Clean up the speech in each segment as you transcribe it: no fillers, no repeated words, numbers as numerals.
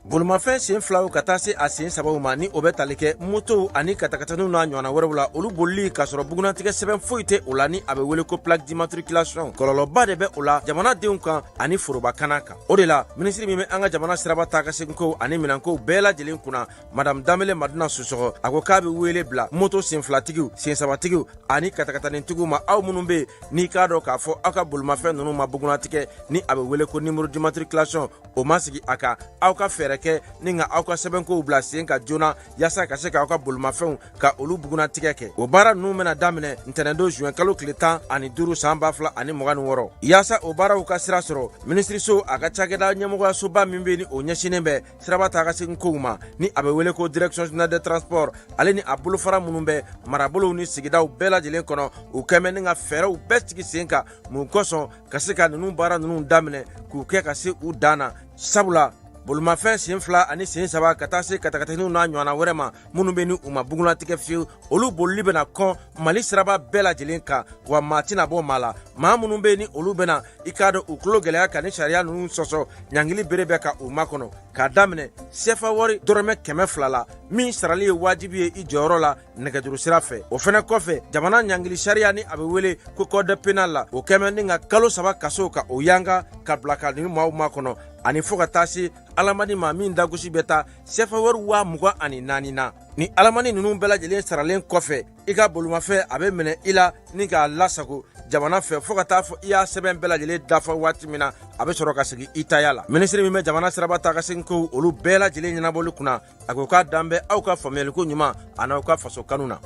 Bolimafɛn sen filaw ka taa se a sen sabaw ma, ni o bɛ tali kɛ motow ani katakataniw n'a ɲɔgɔnna wɛrɛw la, olu bolili k'a sɔrɔ bugunnatigɛ sɛbɛn foyi tɛ o la, ni a bɛ wele ko plaque d'immatriculation, kɔlɔlɔba de bɛ o la jamanadenw kan ani forobakana kan. O de la, minisiri min bɛ an ka jamana siraba taa ka seginkow ani minɛnkow bɛɛ lajɛlen kunna, Madame Danbele Madina Sisɔkɔ, a ko k'a bɛ wele bila moto senfilatigiw, sensabatigiw ani katakatanitigiw ma, aw minnu bɛ yen n'i k'a dɔn k'a fɔ aw ka bolimafɛn ninnu ma bugunnatigɛ, ni a bɛ wele ko numéro d'immatriculation, o ma sigi a kan, aw ka fɛɛrɛ kɛ ni ka aw ka sɛbɛnkow bila sen kan joona, yaasa ka se k'aw ka bolimafɛnw ka olu bugunnatigɛ kɛ. O baara ninnu bɛna daminɛ ntɛnɛndon juin kalo tile 15 san 2026. Yaasa o baaraw ka sira sɔrɔ, minisiriso a ka cakɛda ɲɛmɔgɔyasoba min bɛ ni o ɲɛsinnen bɛ siraba taa ka segin kow ma, ni a bɛ wele ko Direction générale des transports, ale ni a bolofara minnu bɛ marabolow ni sigidaw bɛɛ lajɛlen kɔnɔ, u kɛmɛ ni ka fɛɛrɛw bɛɛ sigi sen kan mun kosɔn ka se ka ninnu baara ninnu daminɛ k'u kɛ ka se u dan na. Sabula bolimafɛn sen fila ani sen saba ka taa se katakataniw n'a ɲɔgɔnna wɛrɛ ma minnu bɛ ni u ma bugunnatigɛ fiyewu, olu bolili bɛna kɔn Mali siraba bɛɛ lajɛlen kan, wa maa tɛna bɔ maa la. Maa minnu bɛ ni olu bɛna i k'a dɔn u tulo gɛlɛya ka ni sariya ninnu sɔsɔ, ɲangili bere bɛ ka u makɔnɔ k'a daminɛ sefa wari dɔrɔmɛ 200 la, min sarali ye wajibi ye i jɔyɔrɔ la nɛgɛjuru sira fɛ. O fɛnɛ kɔfɛ, jamana ɲangili sariya, ni a bɛ wele ko code pénal la, o kɛmɛ ni ka kalo 3 kaso ka o yanga ka bila ka nin maaw makɔnɔ, ani fo ka taa se alamani ma min dagosi bɛ taa sefa wari 24,000 na. Ni alamani ninnu bɛɛ lajɛlen saralen kɔfɛ, i ka bolimafɛn a bɛ minɛ i la ni k'a lasago jamana fɛ fo ka taa fɔ i y'a sɛbɛn bɛɛ lajɛlen dafa waati min na, a bɛ sɔrɔ ka segin i taya la. Minisiri min bɛ jamana siraba taa ka segin kow olu bɛɛ lajɛlen ɲɛnabɔli kunna, a ko k'a dan bɛ aw ka faamuyaliko ɲuman an'aw ka faso kanu na.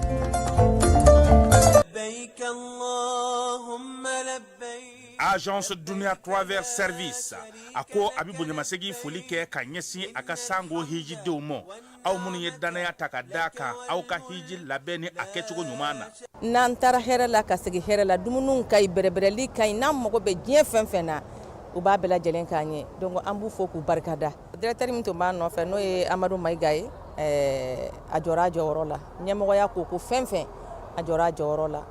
Agence Dunia Travel Service a ko a bɛ bonyamasegin foli kɛ ka ɲɛsin a ka sango hijidenw ma, aw minnu ye dannaya ta ka da kan aw ka hiji labɛn ni a kɛcogo ɲuman na. N'an taara hɛrɛ la ka segin hɛrɛ la, dumuniw ka ɲi, bɛrɛbɛrɛli ka ɲi, n'an mago bɛ diɲɛ fɛn fɛn na, u b'a bɛɛ lajɛlen k'an ye. Donc an b'u fo k'u barikada. Directeur min tun b'an nɔfɛ, n'o ye Amadu Mayiga ye, a jɔra a jɔyɔrɔ la. Ɲɛmɔgɔya ko fɛn fɛn, a jɔra a jɔyɔrɔ la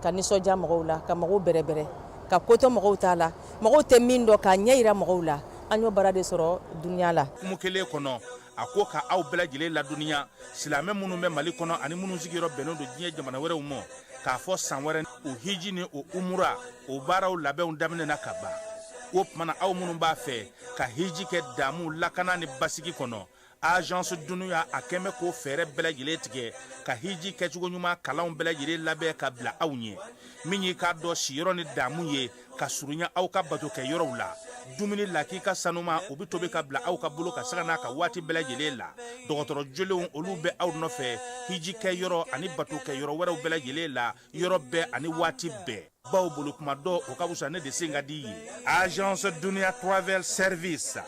ka nisɔndiya mɔgɔw la, ka mɔgɔw bɛrɛbɛrɛ, ka ko to mɔgɔw t'a la, mɔgɔw tɛ min dɔn, k'a ɲɛ yira mɔgɔw la. An y'o baara de sɔrɔ Dunia la. Hukumu kelen kɔnɔ, a ko ka aw bɛɛ lajɛlen ladɔnniya, silamɛ minnu bɛ Mali kɔnɔ ani minnu sigiyɔrɔ bɛnnen don diɲɛ jamana wɛrɛw ma, k'a fɔ san wɛrɛ o hiji ni o umura o baaraw labɛnw daminɛna ka ban. O tuma na, aw minnu b'a fɛ ka hiji kɛ damu, lakana ni basigi kɔnɔ, Agence Dunia a kɛn bɛ k'o fɛɛrɛ bɛɛ lajɛlen tigɛ ka hiji kɛcogo ɲuman kalanw bɛɛ lajɛlen labɛn ka bila aw ɲɛ, min y'i k'a dɔn siyɔrɔ ni damu ye ka surunya aw ka batokɛ yɔrɔw la, dumuni lakika sanuma o bɛ tobi ka bila aw ka bolo ka sanga n'a ka waati bɛɛ lajɛlen la, dɔgɔtɔrɔ jolenw olu bɛ aw nɔfɛ hiji kɛ yɔrɔ ani batokɛ yɔrɔ wɛrɛw bɛɛ lajɛlen la, yɔrɔ bɛɛ ani waati bɛɛ. Baw bolo kuma dɔ o ka fisa ne de sen ka di ye. Agence Dunia Travel Service,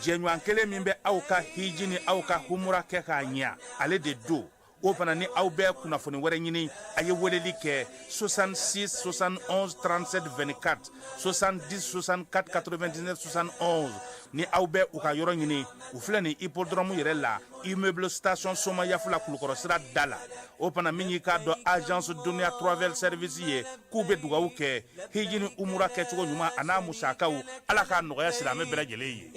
jɛɲɔgɔn kelen min bɛ aw ka hiji ni aw ka humura kɛ k'a ɲɛ, ale de don. O fana ni aw bɛ kunnafoni wɛrɛ ɲini, a ye weleli kɛ 66 71 37 24, 70 64 99 71. Ni aw bɛ u ka yɔrɔ ɲini, u filɛ nin hippodrome yɛrɛ la, immeuble station Somayafula, Kulukɔrɔ sira da la. O fana min y'i k'a dɔn Agence Dunia Travel Service ye, k'u bɛ dugawu kɛ hiji ni umura kɛcogo ɲuman a n'a musakaw, Ala k'a nɔgɔya silamɛ bɛɛ lajɛlen ye.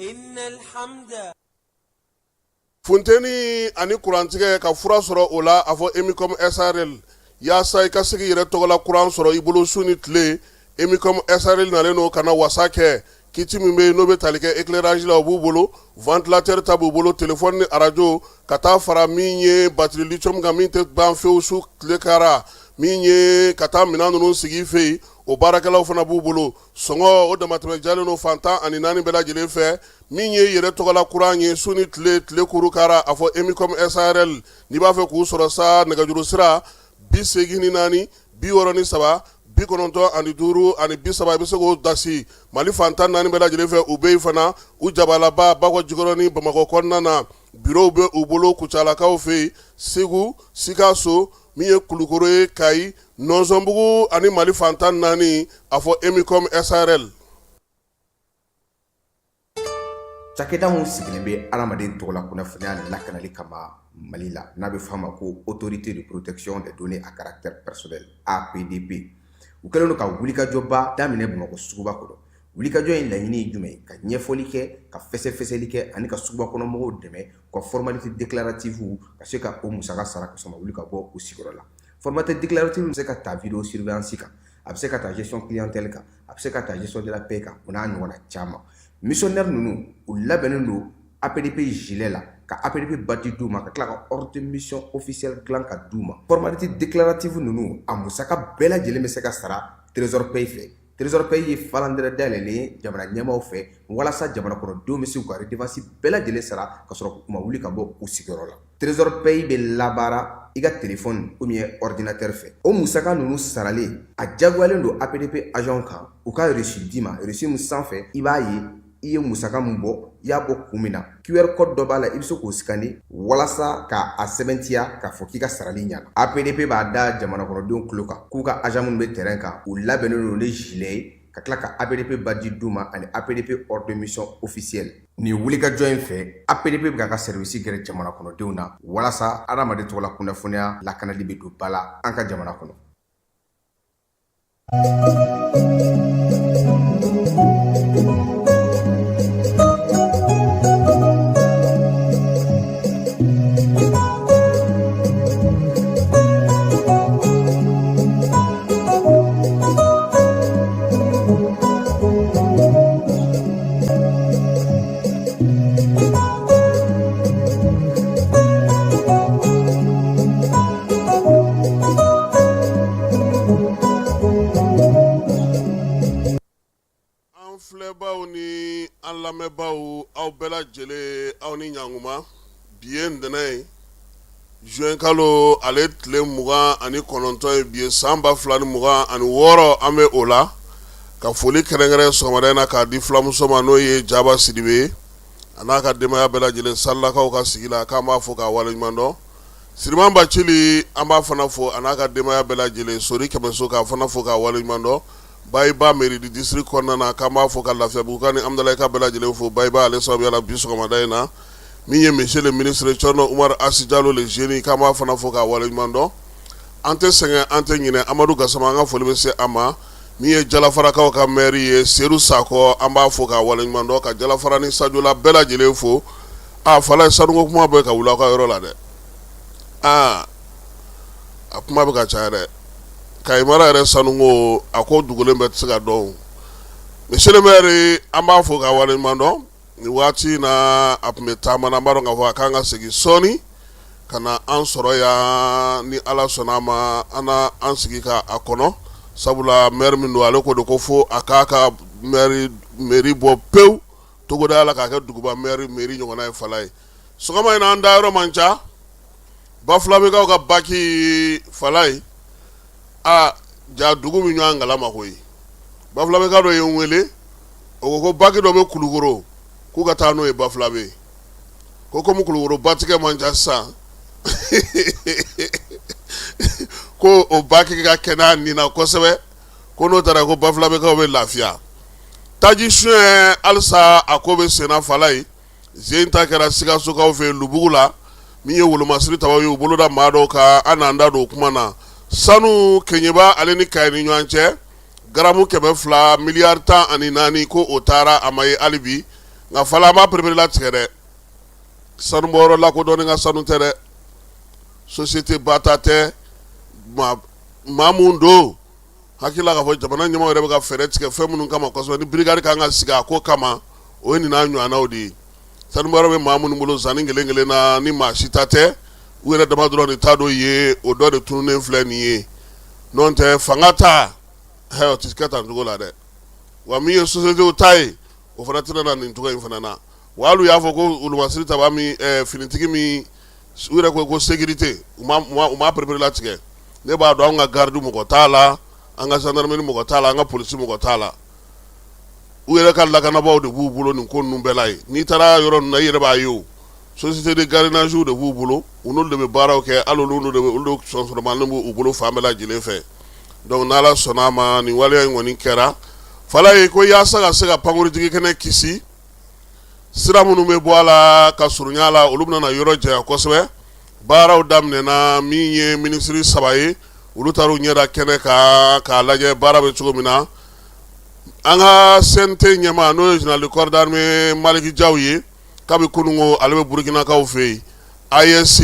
Funteni ani kurantigɛ ka fura sɔrɔ o la, a fɔ Emicom SARL, yaasa i ka se k'i yɛrɛ tɔgɔla kuran sɔrɔ i bolo su ni tile. Emicom SARL nalen don ka na wasa kɛ. Kit min bɛ yen n'o bɛ tali kɛ éclairage la, o b'u bolo, ventilateur ta b'u bolo, téléphone ni arajo, ka taa fara min ye batterie lithium kan min tɛ ban fewu su tile kara, min ye ka taa minɛn ninnu sigi i fɛ yen, o baarakɛlaw fana b'u bolo. Sɔngɔ o damatɛmɛ jalen don fan 14 bɛɛ lajɛlen fɛ. Min ye yɛrɛ tɔgɔla kuran ye su ni tile, tile kuru kara, a fɔ Emicom SARL. N'i b'a fɛ k'u sɔrɔ sa, nɛgɛjuru sira 84 63 95 30, i bɛ se k'o dasi Mali fan 14 bɛɛ lajɛlen fɛ. U bɛ yen fana, u jabalaba Bakɔ Jikɔrɔni, Bamakɔ kɔnɔna na. Bureau bɛ u bolo Kucalakaw fɛ yen, Segu, Sikaso, min ye Kulukoro ye, Kayi, Nɔnsɔnbugu ani Mali fan 14, a fɔ Emicom SARL. Cakɛda min sigilen bɛ adamaden tɔgɔla kunnafoniya lakanali kama Mali la, n'a bɛ f'a ma ko Autorité de protection des données à caractère personnel APDP, u kɛlen don ka wulikajɔba daminɛ Bamakɔ suguba kɔnɔ. Wulikajɔ in laɲini ye jumɛn ye? Ka ɲɛfɔli kɛ, ka fɛsɛfɛsɛli kɛ ani ka suguba kɔnɔ mɔgɔw dɛmɛ u ka formalité déclarative ka se ka o musaka sara ka sɔrɔ ma wuli ka bɔ u sigiyɔrɔ la. Formalité déclarative bɛ se ka ta vidéo surveillance kan, a bɛ se ka ta gestion clientèle kan, a bɛ se ka ta gestion de la paie kan, o n'a ɲɔgɔnna caman. Missionnaire ninnu, u labɛnnen don APDP gilet la, ka APDP badge d'u ma, ka tila ka ordre de mission officiel dilan ka d'u ma. Formalité déclarative ninnu, a musaka bɛɛ lajɛlen bɛ se ka sara Trésor Paye fɛ. Trésor Paye ye falandɛrɛ dayɛlɛlen ye jamana ɲɛmaaw fɛ walasa jamana kɔnɔdenw bɛ se k'u ka redevance bɛɛ lajɛlen sara ka sɔrɔ u ma wuli ka bɔ u sigiyɔrɔ la. Trésor Paye bɛ labaara i ka téléphone ou bien ordinateur fɛ. O musaka ninnu saralen, a jagoyalen don APDP agent kan u ka reçu d'i ma, reçu min sanfɛ i b'a ye i ye musaka min bɔ, i y'a bɔ kun min na. QR code dɔ b'a la, i bɛ se k'o scanner walasa ka a sɛbɛntiya k'a fɔ k'i ka sarali ɲana. APDP b'a da jamana kɔnɔdenw tulo kan k'u ka agent minnu bɛ terrain kan, u labɛnnen don ni gilet ye, ka tila ka APDP badge d'u ma ani APDP ordre de mission officiel. Nin wulikajɔ in fɛ, APDP bɛ k'a ka service gɛrɛ jamana kɔnɔdenw na walasa adamaden tɔgɔla kunnafoniya lakanali bɛ don ba la an ka jamana kɔnɔ. An filɛbaw ni an lamɛnbaaw, aw bɛɛ lajɛlen, aw ni ɲankuma. Bi ye ntɛnɛn ye, juin kalo ale tile 29 ye bi ye, san 2026, an bɛ o la ka foli kɛrɛnkɛrɛn sɔgɔmada in na k'a di fulamuso ma, n'o ye Jaba Sidibe ye, a n'a ka denbaya bɛɛ lajɛlen Salilakaw ka sigi la, k'an b'a fo k'a waleɲuman dɔn. Siriman Bacili, an b'a fana fo a n'a ka denbaya bɛɛ lajɛlen. Sori Kɛmɛso, k'a fana fo k'a waleɲuman dɔn. Bayiba mairie du district kɔnɔna na, k'an b'a fo ka Lafiyabuguka ni Amudalayi bɛɛ lajɛlen fo Bayiba ale sababuya la bi sɔgɔmada in na. Min ye monsieur le ministre Cɔrɔnɔ Umaru Asi Jalo le jeune, k'an b'a fana fo k'a waleɲuman dɔn. An tɛ sɛgɛn, an tɛ ɲinɛ Amadu Gasama, an ka foli bɛ se a ma. Min ye Jalafarakaw ka maire ye Sedu Sakɔ, an b'a fo k'a waleɲuman dɔn, ka Jalafara ni Sajola bɛɛ lajɛlen fo. Aa Falaye, sanuko kuma bɛ ka wuli aw ka yɔrɔ la dɛ. Aa a kuma bɛ ka caya dɛ. Kayi mara yɛrɛ sanuko, a ko dugulen bɛɛ tɛ se ka dɔn. Monsieur le maire, an b'a fo k'a waleɲuman dɔn. Nin waati in na a tun bɛ taama na, an b'a dɔn k'a fɔ a kan ka segin sɔɔni ka na an sɔrɔ yan, ni Ala sɔnna a ma, an na an sigi ka a kɔnɔ, sabula maire min don, ale ko de ko fo a k'a ka mairie bɔ pewu togoda la k'a kɛ duguba maire ɲɔgɔnna ye. Falaye, sɔgɔma in na an da yɔrɔ man ca. Bafulabekaw ka baki, Falaye, a ja dugu min ɲɔgɔn kalama koyi. Bafulabeka dɔ ye n wele, o ko ko baki dɔ bɛ Kulukoro, k'u ka taa n'o ye Bafulabe, ko komi Kulukoro batigɛ man ca sisan, ko o baki ka kɛnɛ nin na kosɛbɛ, ko n'o taara ko Bafulabekaw bɛ lafiya. Taji suɲɛ halisa a ko bɛ senna, Falaye. Zen ta kɛra Sikasokaw fɛ Lubugu la. Min ye wolomasiri tabaw ye, u bolo da maa dɔw kan, an n'an da don o kuma na. Sanu Keɲeba ale ni Kayi ni ɲɔgɔn cɛ, garamu 200, miliyari 14, ko o taara, a ma ye hali bi. Nka Fala, an b'a pereperelatigɛ dɛ, sanubɔyɔrɔ lakodɔnnen ka sanu tɛ dɛ, société ba ta tɛ, maa mun don hakili la k'a fɔ jamana ɲɛmaaw yɛrɛ bɛ ka fɛɛrɛ tigɛ fɛn minnu kama kosɛbɛ, ni brigade kan ka sigi a ko kama, o ye nin n'a ɲɔgɔnnaw de ye. Sanubɔyɔrɔ bɛ maa minnu bolo zanni kelen kelen na, ni maa si ta tɛ, u yɛrɛ dama dɔrɔn de ta don ye, o dɔ de tununnen filɛ nin ye. N'o tɛ fanga ta, o tɛ kɛ tan cogo la dɛ. Wa min ye société ta ye, o fana tɛna na nin cogo in fana na. Wa hali u y'a fɔ ko wolomasiri taba min, finitigi min, u yɛrɛ ko ko sécurité, u ma pereperelatigɛ. Ne b'a dɔn an ka garde mɔgɔ t'a la, an ka gendarmerie mɔgɔ t'a la, an ka polisi mɔgɔ t'a la. U yɛrɛ ka lakanabaaw de b'u bolo nin ko ninnu bɛɛ la ye. N'i taara yɔrɔ ninnu na, i yɛrɛ b'a ye o. société de gardiennage de b'u bolo, u n'olu de bɛ baaraw kɛ, hali olu de bɛ olu sɔnsɔrɔmalen b'u bolo fan bɛɛ lajɛlen fɛ. Donc n'Ala sɔnna a ma, nin waleya in kɔni kɛra Falaye ko yaasa ka se ka pankurunjigin kɛnɛ kisi, sira minnu bɛ bɔ a la ka surunya a la, olu bɛna yɔrɔ janya kosɛbɛ. Baaraw daminɛna, min ye minisiri 3 ye, olu taara u ɲɛ da kɛnɛ kan k'a lajɛ baara bɛ cogo min na. An ka CNT ɲɛmaa, n'o ye général de corps d'armée Maliki Jaw ye, kabi kununko ale bɛ Burukinakaw fɛ yen. AES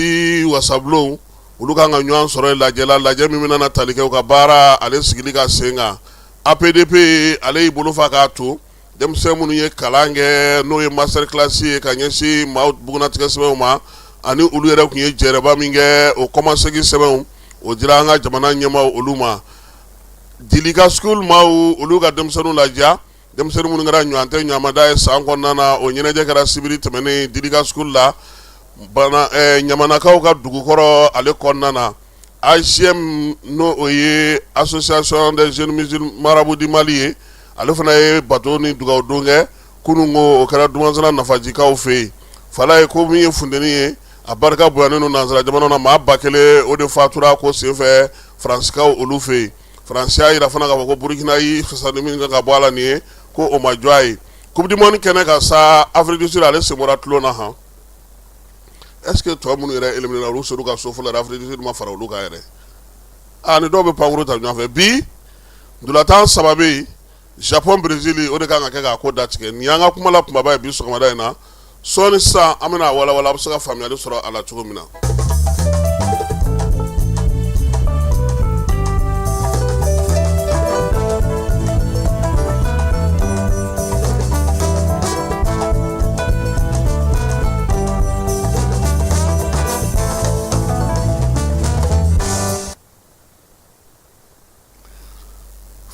wasabulon, olu kan ka ɲɔgɔn sɔrɔ lajɛ la, lajɛ min bɛna tali kɛ u ka baara ale sigili ka sen kan. APDP, ale y'i bolo fa k'a to denmisɛn minnu ye kalan kɛ, n'o ye master class ye ka ɲɛsin maaw bugunnatigɛ sɛbɛnw ma, ani olu yɛrɛ tun ye jɛrɛba min kɛ, o kɔmasegin sɛbɛnw, o dira an ka jamana ɲɛmaaw olu ma. Dilika school maaw, olu ka denmisɛnninw ladiya, denmisɛnnin minnu kɛra ɲɔgɔn tɛ ɲɔgɔnmada ye san kɔnɔna na, o ɲɛnajɛ kɛra sibiri tɛmɛnen Dilika school la, bana ɲamanakaw ka dugukɔrɔ ale kɔnɔna na. AJM, n'o o ye Association des jeunes musulmans marabouts du Mali ye, ale fana ye bato ni dugawudon kɛ kunun ko, o kɛra Dumansana Nafajikaw fɛ yen. Falaye ko min ye funteni ye, a barika bonyanen don nansara jamana na, maa 1000 o de fatura ko senfɛ Faransikaw olu fɛ yen. Faransi y'a jira fana k'a fɔ ko Burukina y'i fasa ni min ka bɔ a la nin ye, ko o ma jɔ a ye. Coupe du monde kɛnɛ kan sa, Afrique du Sud ale sen bɔra tulon na han. Est ce que tɔ minnu yɛrɛ éliminé olu ser'u ka so fɔlɔ yɛrɛ? Afrique du Sud ma fara olu kan yɛrɛ. Aa, ni dɔw bɛ pankuru ta ɲɔgɔn fɛ bi, ntolatan 3 bɛ yen, Japon, Brésil, o de kan ka kɛ k'a ko datigɛ. Nin y'an ka kuma la kunbaba ye bi sɔgɔmada in na. Sɔɔni sisan an bɛna a walawala, a bɛ se ka faamuyali sɔrɔ a la cogo min na.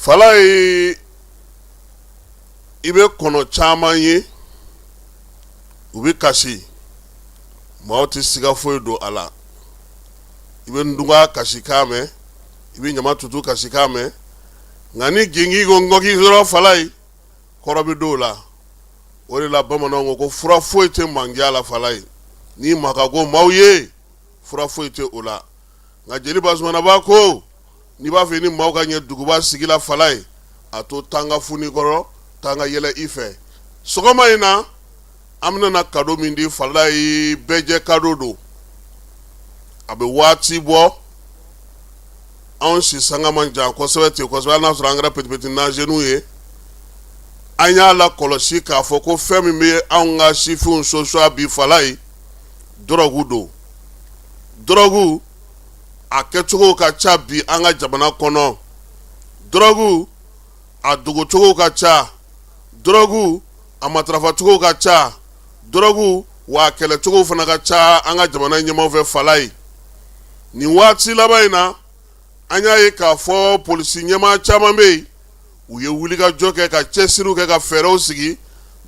Falaye, i bɛ kɔnɔ caman ye, u bɛ kasi, maaw tɛ siga foyi don a la. I bɛ ntugan kasikan mɛn, i bɛ ɲama tutu kasikan mɛn, nka ni gingin ko ngɔki dɔrɔn, Falaye, kɔrɔ bɛ dɔw la. O de la bamananw ko ko fura foyi tɛ mandiya la. Falaye, n'i ma ka ko maaw ye, fura foyi tɛ o la. Nka jeli Basumanaba ko n'i b'a fɛ ni maaw ka ɲɛ duguba sigi la, Falaye, a to tan ka funi kɔrɔ, tan ka yɛlɛ i fɛ. Sɔgɔma in na, an bɛna na kado min di, Falaye, bɛɛjɛ kado don. A bɛ waati bɔ, anw si sanga man jan kosɛbɛ ten kosɛbɛ, hali n'a sɔrɔ an kɛra petit petit nageniw ye. An y'a lakɔlɔsi k'a fɔ ko fɛn min bɛ anw ka sifinw sosuwa bi, Falaye, dɔrɔgu don. Dɔrɔgu a kɛcogo ka ca bi an ka jamana kɔnɔ, dɔrɔgu a dogocogo ka ca, dɔrɔgu a matarafacogo ka ca, dɔrɔgu wa a kɛlɛcogo fana ka ca an ka jamana ɲɛmaaw fɛ. Falaye, nin waati laban in na, an y'a ye k'a fɔ polisi ɲɛmaa caman bɛ yen, u ye wulikajɔ kɛ ka cɛsiriw kɛ ka fɛɛrɛw sigi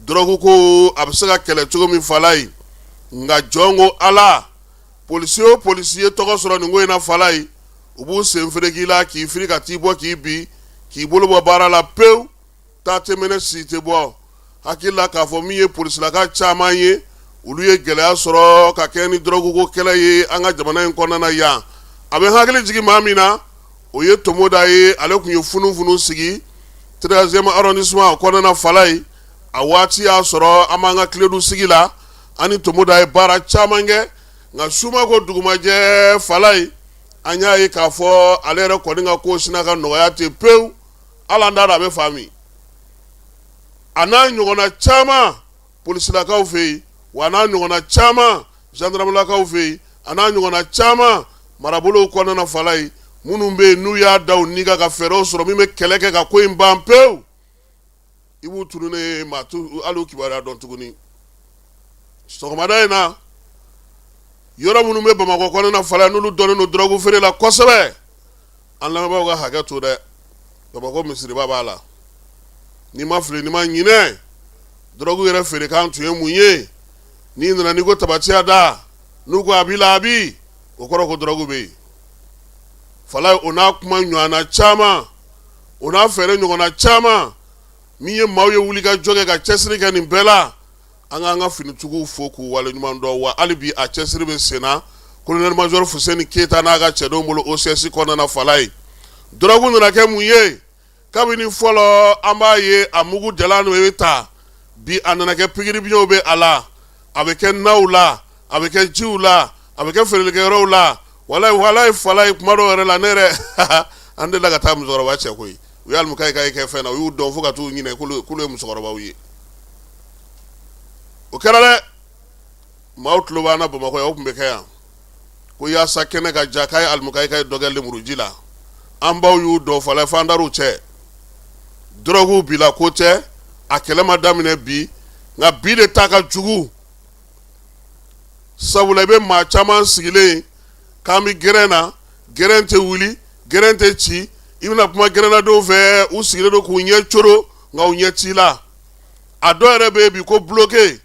dɔrɔgu ko a bɛ se ka kɛlɛ cogo min. Falaye, nka jɔn ko Ala, polisi o polisi ye tɔgɔ sɔrɔ nin ko in na, Falaye, u b'u sen fereke i la k'i firi ka t'i bɔ k'i bin k'i bolo bɔ baara la pewu. Taa tɛ mɛnɛ, si tɛ bɔ. Hakili la k'a fɔ min ye polisilaka caman ye, olu ye gɛlɛya sɔrɔ ka kɛ ni dɔrɔguko kɛlɛ ye an ka jamana in kɔnɔna na yan. A bɛ hakili jigin maa min na, o ye Tomoda ye. Ale tun ye funufunu sigi 13e arrondissement kɔnɔna, Falaye. A waati y'a sɔrɔ an b'an ka Kiledu sigi la, an ni Tomoda ye baara caman kɛ. Nka su ma ko dugu ma jɛ, Falaye, an y'a ye k'a fɔ ale yɛrɛ kɔni ka ko sina ka nɔgɔya ten pewu. Hali an t'a dɔn a bɛ fan min. A n'a ɲɔgɔnna caman polisilakaw fɛ yen, wa a n'a ɲɔgɔnna caman gendarmelakaw fɛ yen, a n'a ɲɔgɔnna caman marabolow kɔnɔna, Falaye, minnu bɛ yen n'u y'a da u ni kan ka fɛɛrɛw sɔrɔ min bɛ kɛlɛ kɛ ka ko in ban pewu, i b'u tununnen ye, maa t'u hali u kibaruya dɔn tuguni. Sɔgɔmada in na, yɔrɔ minnu bɛ Bamakɔ kɔnɔna, Falaye, n'olu dɔnnen don dɔrɔgu feere la kosɛbɛ, an lamɛnbaaw ka hakɛ to dɛ, Bamakɔ misiriba b'a la, n'i ma fili, n'i ma ɲinɛ, dɔrɔgu yɛrɛ feerekan tun ye mun ye? N'i nana, n'i ko tabatiya da, n'u ko a b'i la, a bi, o kɔrɔ ko dɔrɔgu bɛ yen. Falaye, o n'a kuma ɲɔgɔnna caman, o n'a fɛɛrɛ ɲɔgɔnna caman, min ye maaw ye wulikajɔ kɛ ka cɛsiri kɛ nin bɛɛ la. An k'an ka finitigiw fo k'u waleɲuman dɔn. Wa hali bi a cɛsiri bɛ sen na colonel major Fuseni Keyita n'a ka cɛdenw bolo OCS kɔnɔna na. Falaye, dɔrɔgu nana kɛ mun ye? Kabini fɔlɔ an b'a ye a mugu jalan bɛ ta, bi a nana kɛ pikiribiɲɛw bɛ a la, a bɛ kɛ naw la, a bɛ kɛ jiw la, a bɛ kɛ feerelikɛyɔrɔw la. Walayi walayi Falaye, kuma dɔw yɛrɛ la, ne yɛrɛ, an delila ka taa musokɔrɔba cɛ koyi, u ye alimukayi kɛ fɛn na, u y'u dɔn fo ka t'u ɲinɛ k'olu ye musokɔrɔbaw ye. O kɛra dɛ, maaw tulo b'an na Bamakɔ yan, o tun bɛ kɛ yan ko yaasa kɛnɛ ka ja, k'a ye alimukayi dɔ kɛ lemuruji la. An baw y'u dɔn Falaye, f'an dar'u cɛ. Dɔrɔgu bila ko tɛ, a kɛlɛ ma daminɛ bi, nka bi de ta ka jugu, sabula i bɛ maa caman sigilen k'an bɛ gɛrɛn na, gɛrɛn tɛ wuli, gɛrɛn tɛ ci. I bɛna kuma gɛrɛnnadenw fɛ, u sigilen don k'u ɲɛ coro, nka u ɲɛ t'i la. A dɔw yɛrɛ bɛ yen bi ko bloqué,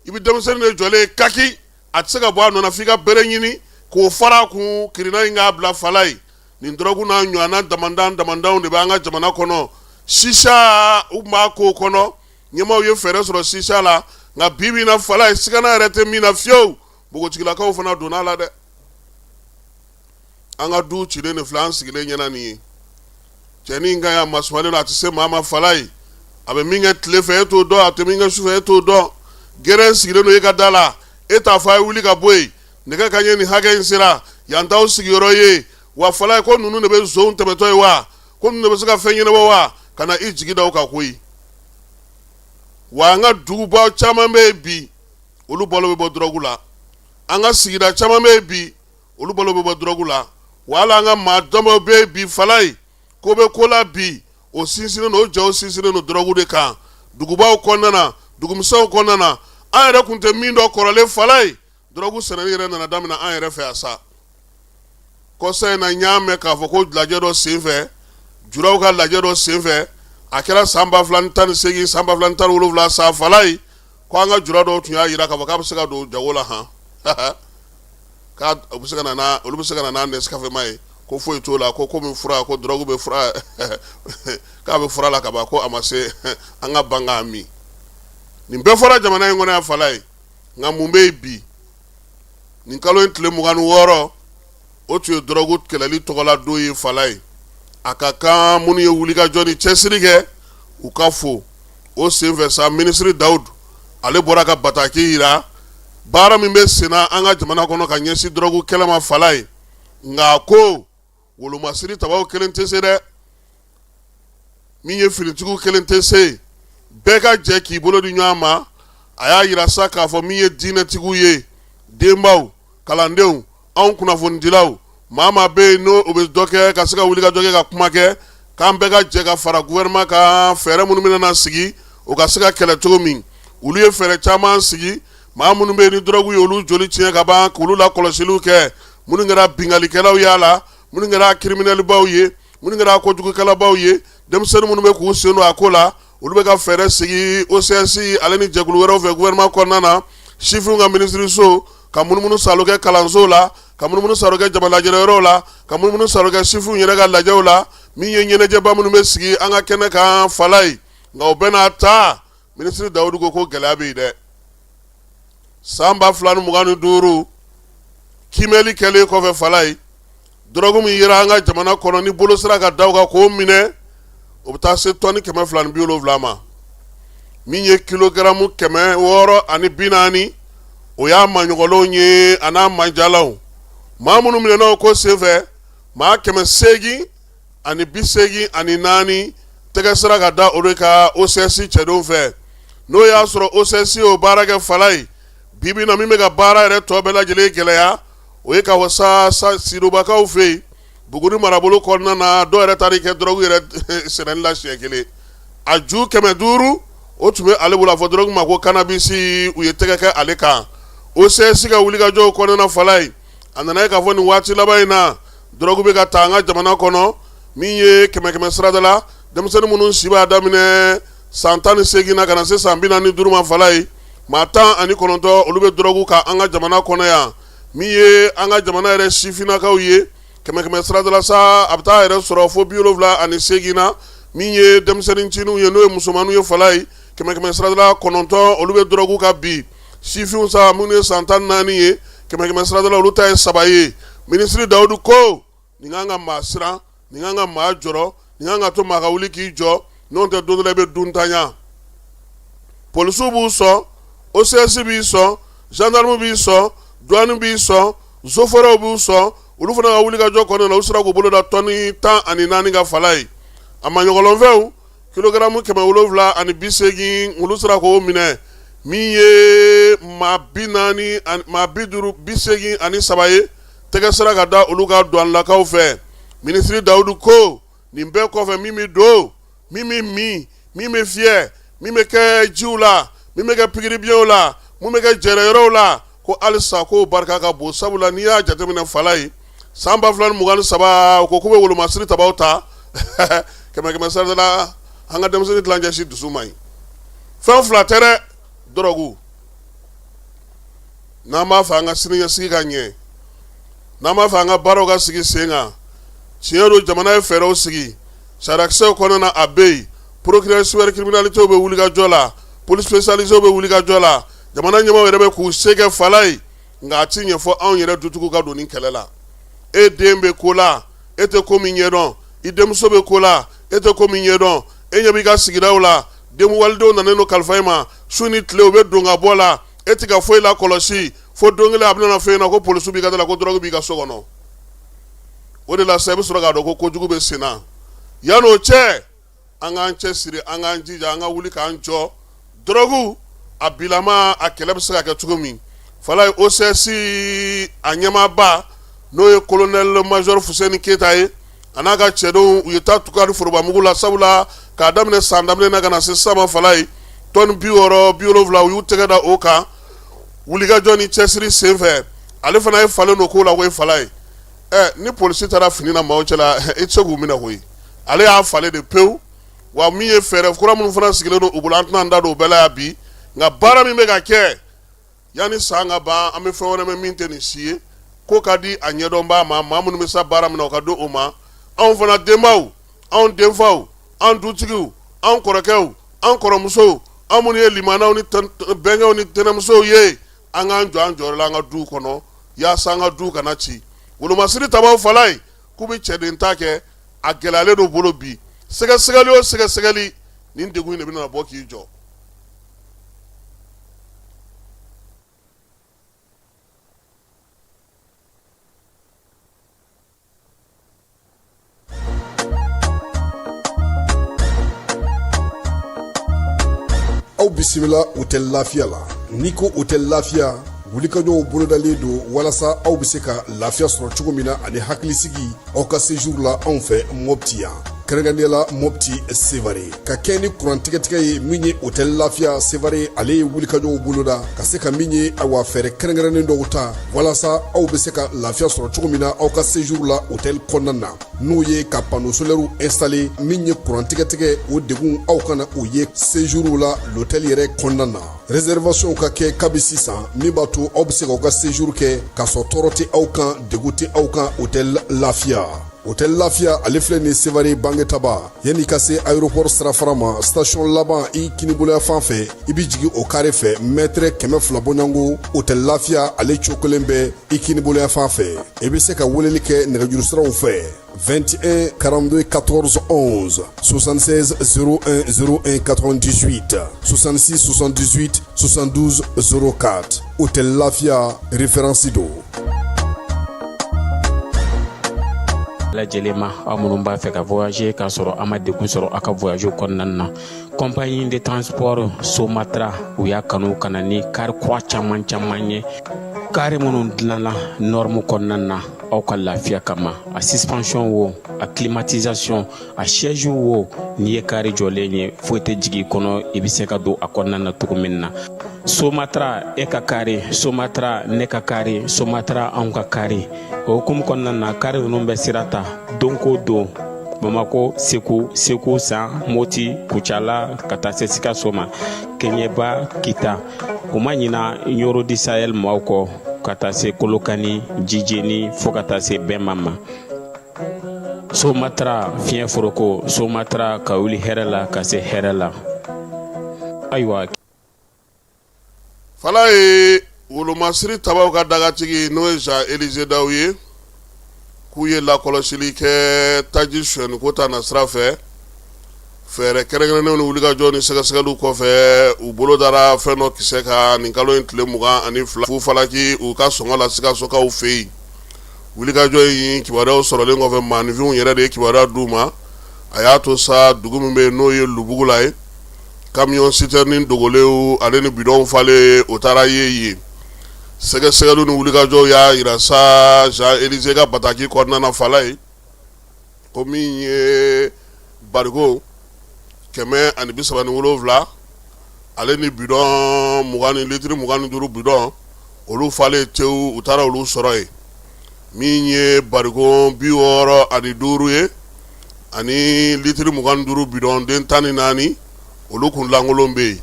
i bɛ denmisɛnnin de jɔlen kaki, a tɛ se ka bɔ a nɔ na f'i ka bere ɲini k'o fara a kun kirina in k'a bila. Falaye, nin dɔrɔgu n'a ɲɔgɔnna damandan damandanw de bɛ an ka jamana kɔnɔ. Sisa, u tun b'a k'o kɔnɔ, ɲɛmaaw ye fɛɛrɛ sɔrɔ sisa la, nka bi bi in na Falaye, sigana yɛrɛ tɛ min na fiyewu, npogotigilakaw fana donna a la dɛ. An ka du cilen de filɛ an sigilen ɲɛna nin ye. Cɛnin ka ɲi, a masumalen don, a tɛ se maa ma. Falaye, a bɛ min kɛ tile fɛ, e t'o dɔn, a tɛ min kɛ sufɛ, e t'o dɔn. Gɛrɛn sigilen don e ka da la, e t'a fɔ a ye wuli ka bɔ yen, nɛgɛ kanɲɛ nin hakɛ in sera yan, t'aw sigiyɔrɔ ye wa? Falaye, ko ninnu de bɛ nson tɛmɛtɔ ye wa? Ko ninnu de bɛ se ka fɛn ɲɛnabɔ wa? Ka na i jigi da o kan koyi. Wa an ka duguba caman bɛ yen bi, olu balo bɛ bɔ dɔrɔgu la. An ka sigida caman bɛ yen bi, olu balo bɛ bɔ dɔrɔgu la. Wala an ka maa damaw bɛ yen bi Falaye, ko bɛ ko la bi, o sinsinnen don, o jaw sinsinnen don dɔrɔgu de kan dugubaw kɔnɔna na, dugumisɛnw kɔnɔna na. An yɛrɛ tun tɛ min dɔn kɔrɔlen Falaye, dɔrɔgu sɛnɛni yɛrɛ nana daminɛ an yɛrɛ fɛ yan sa. Kɔsa in na, n y'a mɛn k'a fɔ ko lajɛ dɔ senfɛ, juraw ka lajɛ dɔ senfɛ, a kɛra san 2018, san 2017 sa Falaye, ko an ka jura dɔw tun y'a jira k'a fɔ k'a bɛ se ka don jago la han, k'a bɛ se ka na, olu bɛ se ka na n'a Nescafé ma ye, ko foyi t'o la, ko komi fura, ko dɔrɔgu bɛ fura, k'a bɛ fura la ka ban, ko a ma se an ka ban k'a min. Nin bɛɛ fɔra jamana in kɔnɔ yan Falaye, nka mun bɛ yen bi? Nin kalo in tile 26, o tun ye dɔrɔgu kɛlɛli tɔgɔla don ye Falaye. A ka kan minnu ye wulikajɔ ni cɛsiri kɛ, u ka fo. O senfɛ sa, minisiri Dawudu, ale bɔra ka bataki jira baara min bɛ senna an ka jamana kɔnɔ ka ɲɛsin dɔrɔgu kɛlɛ ma Falaye. Nka ko wolomasiri tabaw kelen tɛ se dɛ, min ye finitigiw kelen tɛ se, bɛɛ ka jɛ k'i bolo di ɲɔgɔn ma. A y'a jira sa k'a fɔ min ye diinɛtigiw ye, denbaw, kalandenw, anw kunnafonidilaw, maa maa bɛ yen n'o bɛ dɔ kɛ ka se ka wuli ka jɔ kɛ ka kuma kɛ, k'an bɛɛ ka jɛ ka fara gouvernement kan, fɛɛrɛ minnu bɛna na sigi, o ka se ka kɛlɛ cogo min. Olu ye fɛɛrɛ caman sigi. Maa minnu bɛ yen ni dɔrɔgu ye olu joli tiɲɛ ka ban, k'olu lakɔlɔsiliw kɛ, minnu kɛra binkannikɛlaw y'a la, minnu kɛra criminel baw ye, minnu kɛra kojugukɛlabaw ye, denmisɛnnin minnu bɛ k'u sen don a ko la, olu bɛ ka fɛɛrɛ sigi OCS ale ni jɛkulu wɛrɛw fɛ gouvernement kɔnɔna na, sifinw ka minisiriso, ka munumunu saalo kɛ kalanso la, ka munumunu saalo kɛ jama lajɛrɛ yɔrɔw la, ka munumunu saalo kɛ sifinw yɛrɛ ka lajɛw la, min ye ɲɛnajɛba minnu bɛ sigi an ka kɛnɛ kan Falaye. Nka o bɛɛ n'a ta, minisiri Dawudu ko ko gɛlɛya bɛ yen dɛ. San 2025 kiimɛli kɛlen kɔfɛ Falaye, dɔrɔgu min yera an ka jamana kɔnɔ ni bolo sera ka da o kan k'o minɛ, o bɛ taa se tɔni 270 ma, min ye kilogaramu 640, o y'a maɲɔgɔnlenw ye a n'a manjalaw. Maa minnu minɛna o ko senfɛ, maa 884, tɛgɛ sera ka da o de kan OCS cɛdenw fɛ. N'o y'a sɔrɔ OCS y'o baara kɛ Falaye, bi bi na min bɛ ka baara yɛrɛ tɔ bɛɛ lajɛlen gɛlɛya, o ye ka sa Sidobakaw fɛ yen Buguni marabolo kɔnɔna na, dɔw yɛrɛ taara kɛ dɔrɔgu yɛrɛ sɛnɛli la siɲɛ kelen, a ju 500 o tun bɛ ale bolo, a fɔ dɔrɔgu ma ko cannabis, u ye tɛgɛ kɛ ale kan OCS ka wulikajɔw kɔnɔna Falaye. A nana ye k'a fɔ nin waati laban in na, dɔrɔgu bɛ ka ta an ka jamana kɔnɔ, min ye kɛmɛ kɛmɛ sarada la, denmisɛnnin minnu si b'a daminɛ san 18 na ka na se san 45 ma Falaye, maa 19, olu bɛ dɔrɔgu kan an ka jamana kɔnɔ yan. Min ye an ka jamana yɛrɛ sifinnakaw ye, kɛmɛ kɛmɛ sarada la sa, a bɛ taa yɛrɛ sɔrɔ fo 78 na. Min ye denmisɛnnincininw ye, n'o ye musomanninw ye Falaye, Kɛmɛ kɛmɛ sarada la 9 olu bɛ dɔrɔgu kan bi. Sifinw sa, minnu ye san 14 ye, kɛmɛ kɛmɛ sarada la olu ta ye 3 ye. Minisiri Dawudu ko nin kan ka maa siran, nin kan ka maa jɔrɔ, nin kan ka to maa ka wuli k'i jɔ, n'o tɛ don dɔ la i bɛ duntanya. Polisiw b'u sɔn, OCS b'i sɔn, gendarme b'i sɔn, douane b'i sɔn, eaux et forêts b'u sɔn. Olu fana ka wuli ka jɔ kɔnɔna na, u sera k'u bolo da tɔni 14 kan Falaye. A maɲɔgɔlɔnfɛnw kilogaramu 780, olu sera k'o minɛ. Min ye maa 40, maa 50, 83 ye, tɛgɛ sera ka da olu kan douanelakaw fɛ. Minisiri Dawudu ko nin bɛɛ kɔfɛ, min bɛ don, min bɛ min, min bɛ fiyɛ, min bɛ kɛ jiw la, min bɛ kɛ pikiribiɲɛw la, min bɛ kɛ jɛrɛyɔrɔw la, ko halisa k'o barika ka bon. Sabula n'i y'a jateminɛ Falaye, san 2023, u ko k'u bɛ wolomasiri tabaw ta. Kɛmɛ kɛmɛ sarada la, an ka denmisɛnnin tilancɛ si dusu man ɲi. Fɛn fila tɛ dɛ, dɔrɔgu. N'an b'a fɛ an ka siniɲɛsigi ka ɲɛ, n'an b'a fɛ an ka baaraw ka sigi sen kan, tiɲɛ don, jamana ye fɛɛrɛw sigi sariyakisɛw kɔnɔna na, a bɛ yen. Procureur cybercriminalité bɛ wuli ka jɔ la, police spécialisée bɛ wuli ka jɔ la, jamana ɲɛmaaw yɛrɛ bɛ k'u se kɛ Falaye, nka a ti ɲɛ fɔ anw yɛrɛ dutigiw ka don nin kɛlɛ la. E den bɛ ko la, e tɛ ko min ɲɛdɔn. I denmuso bɛ ko la, e tɛ ko min ɲɛdɔn. E ɲɛ b'i ka sigidaw la, den walidenw nanen don kalifa i ma, su ni tile u bɛ don ka bɔ la, e tɛ ka foyi la kɔlɔsi, fo don kelen a bɛna fɔ e ɲɛna ko polisiw b'i ka da la, ko dɔrɔgu b'i ka so kɔnɔ. O de la sa, i bɛ sɔrɔ k'a dɔn ko kojugu bɛ sen na. Yann'o cɛ, an k'an cɛ siri, an k'an jija, an ka wuli k'an jɔ. Dɔrɔgu a bilama, a kɛlɛ bɛ se ka kɛ cogo min Falaye, OCS a ɲɛmaaba, n'o ye colonel major Fuseni Keyita ye, a n'a ka cɛdenw, u ye taa tukari forobamugu la. Sabula k'a daminɛ san daminɛ na ka na se sisan ma Falaye, tɔni 60, 70, u y'u tɛgɛ da o kan wulikajɔ ni cɛsiri senfɛ. Ale fana ye falen don ko la koyi Falaye. Ɛ, ni polisi taara fini na maaw cɛla, i tɛ se k'u minɛ koyi. Ale y'a falen de pewu. Wa min ye fɛɛrɛ kura minnu fana sigilen don u bolo, an tɛna an da don o bɛɛ la yan bi, nka baara min bɛ ka kɛ, yanni san ka ban, an bɛ fɛn wɛrɛ mɛn min tɛ nin si ye. Ko ka di a ɲɛdɔnbaa ma, maa minnu bɛ sa baara min na, o ka di o ma. Anw fana denbaw, anw denfaw, an dutigiw, an kɔrɔkɛw, an kɔrɔmusow, an minnu ye limanaw ni bɛnkɛw ni tɛnɛmusow ye, an k'an jɔ an jɔyɔrɔ la an ka duw kɔnɔ, yaasa an ka duw kana ci. Wolomasiri tabaw Falaye, k'u bɛ cɛden ta kɛ, a gɛlɛyalen don bolo bi. Sɛgɛsɛgɛli o sɛgɛsɛgɛli, nin degun in de bɛna bɔ k'i jɔ. Aw bisimila Hôtel Lafiya la. N'i ko Hôtel Lafiya, wulikajɔw bolodalen don walasa aw bɛ se ka lafiya sɔrɔ cogo min na ani hakilisigi aw ka séjour la anw fɛ Mopti yan, kɛrɛnkɛrɛnnenya la Mopti Sevare. Ka kɛ ni kuran tigɛtigɛ ye, min ye Hôtel Lafiya Sevare, ale ye wulikajɔw boloda ka se ka min ye, awa, fɛɛrɛ kɛrɛnkɛrɛnnen dɔw ta walasa aw bɛ se ka lafiya sɔrɔ cogo min na aw ka séjour la hôtel kɔnɔna na, n'o ye ka panneau solaire installer. Min ye kuran tigɛtigɛ, o degun aw kana o ye séjour la l'hôtel yɛrɛ kɔnɔna na. Réservation ka kɛ kabi sisan, min b'a to aw bɛ se k'aw ka séjour kɛ k'a sɔrɔ tɔɔrɔ tɛ aw kan, degun tɛ aw kan. Hôtel Lafiya, Hôtel Lafiya, ale filɛ nin Sevare Bangetaba, yanni ka se aéroport sirafara ma, station laban i kiniboloya fan fɛ, i bɛ jigin o kare fɛ, mètre 200 bɔɲɔgɔnko, Hôtel Lafiya ale cokolen bɛ i kiniboloya fan fɛ. I bɛ se ka weleli kɛ nɛgɛjuru siraw fɛ: 21 42 14 11, 76 01 01 98, 66 78 72 04. Hôtel Lafiya, référence don. Lajɛlen ma, aw minnu b'a fɛ ka voyager k'a sɔrɔ a ma degun sɔrɔ aw ka voyage kɔnɔna na, compagnie de transport Somatra, u y'a kanu ka na ni kari kura caman caman ye, kari minnu dilanna norme kɔnɔna na aw ka lafiya kama. A suspension wo, a climatisation, a siège wo, n'i ye kari jɔlen ye, foyi tɛ jigin i kɔnɔ, i bɛ se ka don a kɔnɔna na cogo min na. Somatra, e ka kari Somatra, ne ka kari Somatra, anw ka kari. O hukumu kɔnɔna na, kari ninnu bɛ sira ta don ko don Bamako, Segu, Segu San, Moti, Kucala, ka taa se Sikaso ma, Kɛɲɛba, Kita. U ma ɲina Ɲɔrɔ du Sahel maaw kɔ, ka taa se Kolokani, Jijeni, fo ka taa se Bɛnma ma. Somatra, fiɲɛ foroko Somatra, ka wuli hɛrɛ la ka se hɛrɛ la. Ayiwa. Fala ye wolomasiri tabaw ka dagatigi n'o ye Jean Élisée Daw ye, k'u ye lakɔlɔsili kɛ taji sonyɛni ko ta nasira fɛ. Fɛɛrɛ kɛrɛnkɛrɛnnenw ni wulikajɔ ni sɛgɛsɛgɛliw kɔfɛ, u bolo dara fɛn dɔ kisɛ kan nin kalo in tile 22 fu falaki u ka sɔngɔ la Sikasokaw fɛ yen. Wulikajɔ in kibaruyaw sɔrɔlen kɔfɛ, maaninfinw yɛrɛ de ye kibaruya d'u ma. A y'a to sa dugu min bɛ yen n'o ye Lubugula ye, camion citerne dogolenw ale ni bidɔnw falen o taara ye yen. Sɛgɛsɛgɛliw ni wulikajɔw y'a jira sa Jean Élisée ka bataki kɔnɔna na Fala ye, ko min ye bariko 137 ale ni bidɔn 20 ni litiri 25 bidɔn, olu falen tewu, u taara olu sɔrɔ yen. Min ye bariko 65 ye ani litiri 25 bidɔn den 14, olu kun lankolon bɛ yen.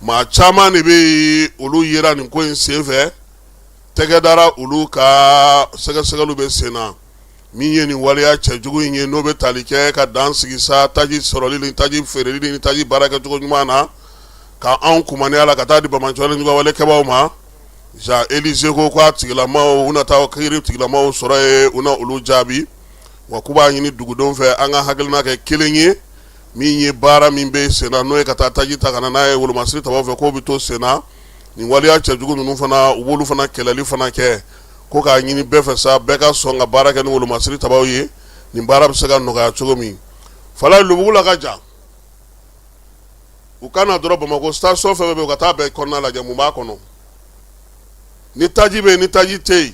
Maa caman de bɛ yen, olu yera nin ko in senfɛ, tɛgɛ dara olu kan, sɛgɛsɛgɛliw bɛ sen na. Min ye nin waleya cɛjugu in ye, n'o bɛ tali kɛ ka dan sigi sa taji sɔrɔli ni taji feereli ni taji baara kɛcogo ɲuman na, ka anw kumaniya la ka taa di banbaanciwale juguwalekɛbaaw ma. Jean Élisée ko k'a tigilamaw, u na taa kiiri tigilamaw sɔrɔ yen, u na olu jaabi. Wa k'u b'a ɲini dugudenw fɛ, an ka hakilina kɛ kelen ye. Min ye baara min bɛ sen na, n'o ye ka taa taji ta ka na n'a ye wolomasiri tabaw fɛ, k'o bɛ to sen na. Nin waleya cɛjugu ninnu fana, u b'olu fana kɛlɛli fana kɛ. Ko k'a ɲini bɛɛ fɛ sa, bɛɛ ka sɔn ka baara kɛ ni wolomasiri tabaw ye, nin baara bɛ se ka nɔgɔya cogo min. Fala Lubugula ka jan, u ka na dɔrɔn Bamakɔ station fɛn fɛn bɛ yen, u ka taa bɛɛ kɔnɔna lajɛ, mun b'a kɔnɔ, ni taji bɛ yen, ni taji tɛ yen.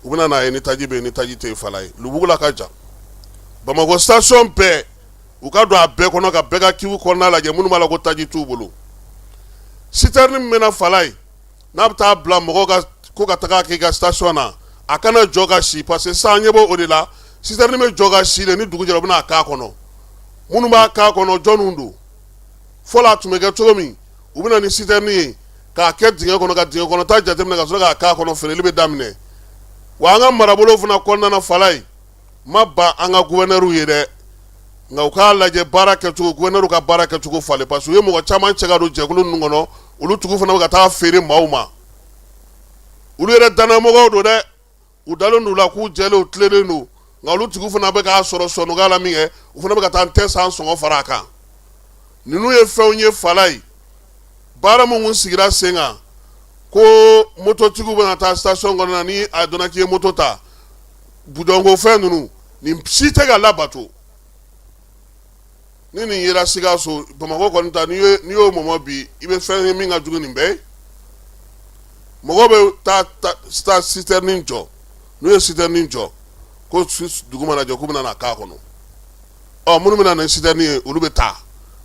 U bɛna n'a ye ni taji bɛ yen, ni taji tɛ yen. Fala ye, Lubugula ka jan, Bamakɔ station bɛɛ, u ka don a bɛɛ kɔnɔ ka bɛɛ ka cuve kɔnɔna lajɛ, minnu b'a la ko taji t'u bolo. Citerne min bɛ na Fala ye, n'a bɛ taa bila mɔgɔw ka ko ka taga k'i ka station na, a kana jɔ ka si, parce que sisan an ɲɛ b'o o de la. Citerne bɛ jɔ ka si de, ni dugu jɛra u bɛna a k'a kɔnɔ. Minnu b'a k'a kɔnɔ, jɔnniw don? Fɔlɔ a tun bɛ kɛ cogo min, u bɛ na ni citerne ye k'a kɛ dingɛ kɔnɔ, ka dingɛ kɔnɔ ta jateminɛ ka sɔrɔ k'a k'a kɔnɔ, feereli bɛ daminɛ. Wa an ka marabolo fana kɔnɔna na, Fala ye, ma ban an ka gouverneur ye dɛ, nka u k'a lajɛ baara kɛcogo, gouverneur ka baara kɛcogo falen, parce que u ye mɔgɔ caman cɛ ka don jɛkulu ninnu kɔnɔ, olu tigiw fana bɛ ka taa feere maaw ma. Olu yɛrɛ dannamɔgɔw don dɛ, u dalen don u la k'u jɛlen, u tilennen don, nka olu tigiw fana bɛ k'a sɔrɔ sɔnɔgɔya la min kɛ, u fana bɛ ka taa n tɛ san sɔngɔ fara a kan. Ninnu ye fɛnw ye Fala ye, baara min kun sigira sen kan ko mototigiw bɛna taa station kɔnɔ na, ni a dɔnna k'i ye moto ta, budɔnko fɛn ninnu, nin si tɛ ka labato. Ni nin yera Sikaso, Bamakɔ kɔni ta, n'i y'o mɔmɔ bi, i bɛ fɛn ye min ka jugu nin bɛɛ ye. Mɔgɔ bɛ taa citerne jɔ, n'u ye citerne jɔ ko dugu mana jɛ k'u bɛna na k'a kɔnɔ. Ɔ, minnu bɛna na ni citerne ye, olu bɛ taa,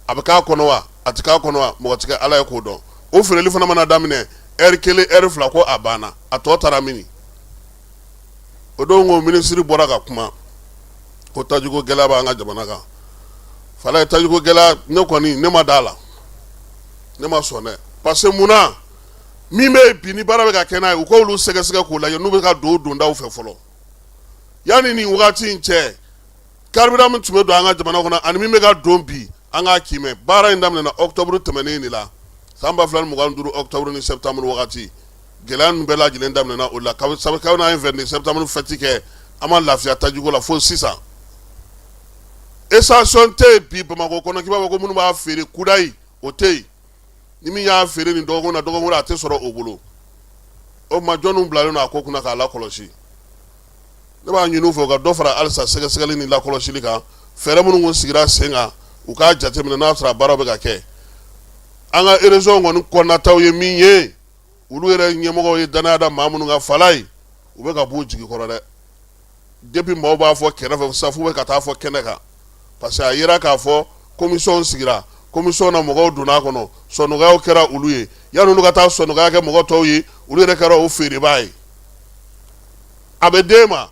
a bɛ k'a kɔnɔ wa, a tɛ k'a kɔnɔ wa, mɔgɔ tɛ kɛ Ala ye k'o dɔn. O feereli fana mana daminɛ, heure kelen, heure fila, ko a banna, a tɔ taara mini? O don ko minisiri bɔra ka kuma ko tajiko gɛlɛya b'an ka jamana kan. Fala ye, tajiko gɛlɛya, ne kɔni ne ma da la, ne ma sɔn dɛ, parce que mun na, min bɛ yen bi ni baara bɛ ka kɛ n'a ye, u k'olu sɛgɛsɛgɛ k'o lajɛ n'u bɛ ka don dondaw fɛ fɔlɔ. Yanni nin wagati in cɛ, carburant min tun bɛ don an ka jamana kɔnɔ ani min bɛ ka don bi, an k'a kiimɛ. Baara in daminɛna octobre tɛmɛnen de la, san 2025 octobre ni septembre wagati. Gɛlɛya ninnu bɛɛ lajɛlen daminɛna o la. Kabini an ye 22 septembre fête kɛ, an ma lafiya tajiko la fo sisan. Station tɛ yen bi Bamakɔ kɔnɔ k'i b'a fɔ ko minnu b'a feere kudayi, o tɛ yen. Ni min y'a feere nin dɔgɔkun na, dɔgɔkun wɛrɛ a tɛ sɔrɔ o bolo. O tuma, jɔnniw bilalen don a ko kunna k'a lakɔlɔsi? Ne b'a ɲini u fɛ, u ka dɔ fara halisa sɛgɛsɛgɛli ni lakɔlɔsili kan. Fɛɛrɛ minnu kun sigira sen kan, u k'a jateminɛ n'a sɔrɔ a baaraw bɛ ka kɛ. An ka région kɔni kɔnɔnataw ye min ye, olu yɛrɛ ɲɛmɔgɔw ye danaya da maa minnu kan, Fala ye, u bɛ ka b'u jigi kɔrɔ dɛ. Depuis maaw b'a fɔ kɛrɛfɛ sisan, f'u bɛ ka taa fɔ kɛnɛ kan, parce que a yera k'a fɔ commission sigira, commission na mɔgɔw donna a kɔnɔ, sɔnɔgɔyaw kɛra olu ye. Yanni olu ka taa sɔnɔgɔya kɛ mɔgɔ tɔw ye, olu yɛrɛ kɛra o feerebaa ye. A bɛ d'e ma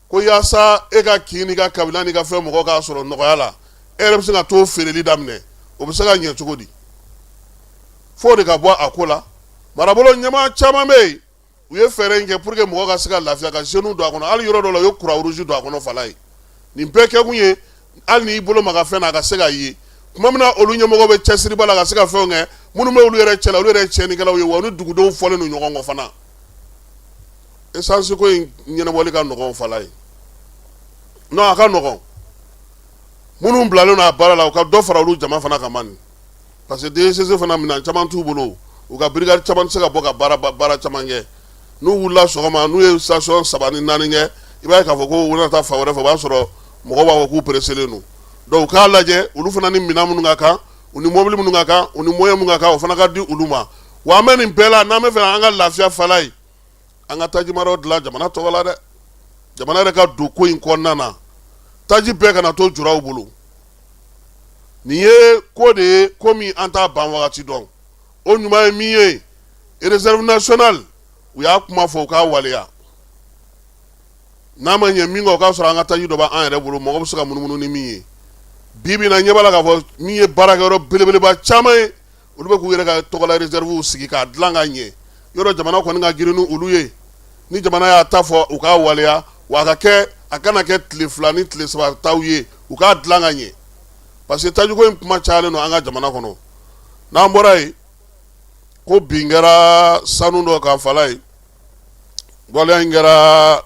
ko yaasa e ka kin n'i ka kabila n'i ka fɛn mɔgɔ k'a sɔrɔ nɔgɔya la, e yɛrɛ bɛ se ka t'o feereli daminɛ. O bɛ se ka ɲɛ cogo di? F'o de ka bɔ a ko la. Marabolo ɲɛmaa caman bɛ yen, u ye fɛɛrɛ in kɛ pour que mɔgɔ ka se ka lafiya, ka jeunes don a kɔnɔ. Hali yɔrɔ dɔw la, u ye croix rouge don a kɔnɔ. Fala ye, nin bɛɛ kɛkun ye hali n'i bolo maga fɛn na, a ka se ka ye. Tuma min na olu ɲɛmɔgɔ bɛ cɛsiriba la ka se ka fɛnw kɛ, Minnu bɛ olu yɛrɛ cɛla, olu yɛrɛ ye tiɲɛnikɛlaw ye, wa u ni dugudenw fɔlen don ɲɔgɔn kɔ fana. Essence ko in ɲɛnabɔli ka nɔgɔn fala ye. Non, a ka nɔgɔn. Minnu bilalen don a baara la, u ka dɔ fara olu jama fana kan mani, parce que DGCC fana, minɛn caman t'u bolo, u ka brigade caman tɛ se ka bɔ ka baara caman kɛ. N'u wulila sɔgɔma, n'u ye station 3 ni 4 kɛ, i b'a ye k'a fɔ ko u bɛna taa fan wɛrɛ fɛ, o b'a sɔrɔ mɔgɔw b'a fɔ k'u pereselen don. Donc u k'a lajɛ, olu fana ni minɛn minnu ka kan, u ni mobili minnu ka kan, u ni moyen minnu ka kan, o fana ka di olu ma. Wa an bɛ nin bɛɛ la, n'an bɛ fɛ an ka lafiya fala ye, an ka tajimayɔrɔ dilan jamana tɔgɔ la dɛ. Jamana yɛrɛ ka don ko in kɔnɔna na, taji bɛɛ kana to juraw bolo. Nin ye ko de ye, ko min an t'a ban wagati dɔn. O ɲuman ye min ye, réserve nationale, u y'a kuma fɔ, u k'a waleya. N'a ma ɲɛ min kɔ, o k'a sɔrɔ an ka taji dɔ b'an yɛrɛ bolo, mɔgɔ bɛ se ka munumunu ni min ye. Bi bi in na, ɲɛ b'a la k'a fɔ min ye baarakɛyɔrɔ belebeleba caman ye, olu bɛ k'u yɛrɛ ka tɔgɔla réserve sigi k'a dilan ka ɲɛ. Yɔrɔ jamana kɔni ka girin ni olu ye. Ni jamana y'a ta fɔ, u k'a waleya, wa a ka kɛ, a kana kɛ tile 2 ni tile 3 taw ye, u k'a dilan ka ɲɛ, parce que tajiko in kuma cayalen don an ka jamana kɔnɔ. N'an bɔra yen, ko bin kɛra sanu dɔ kan fala ye. Waleya in kɛra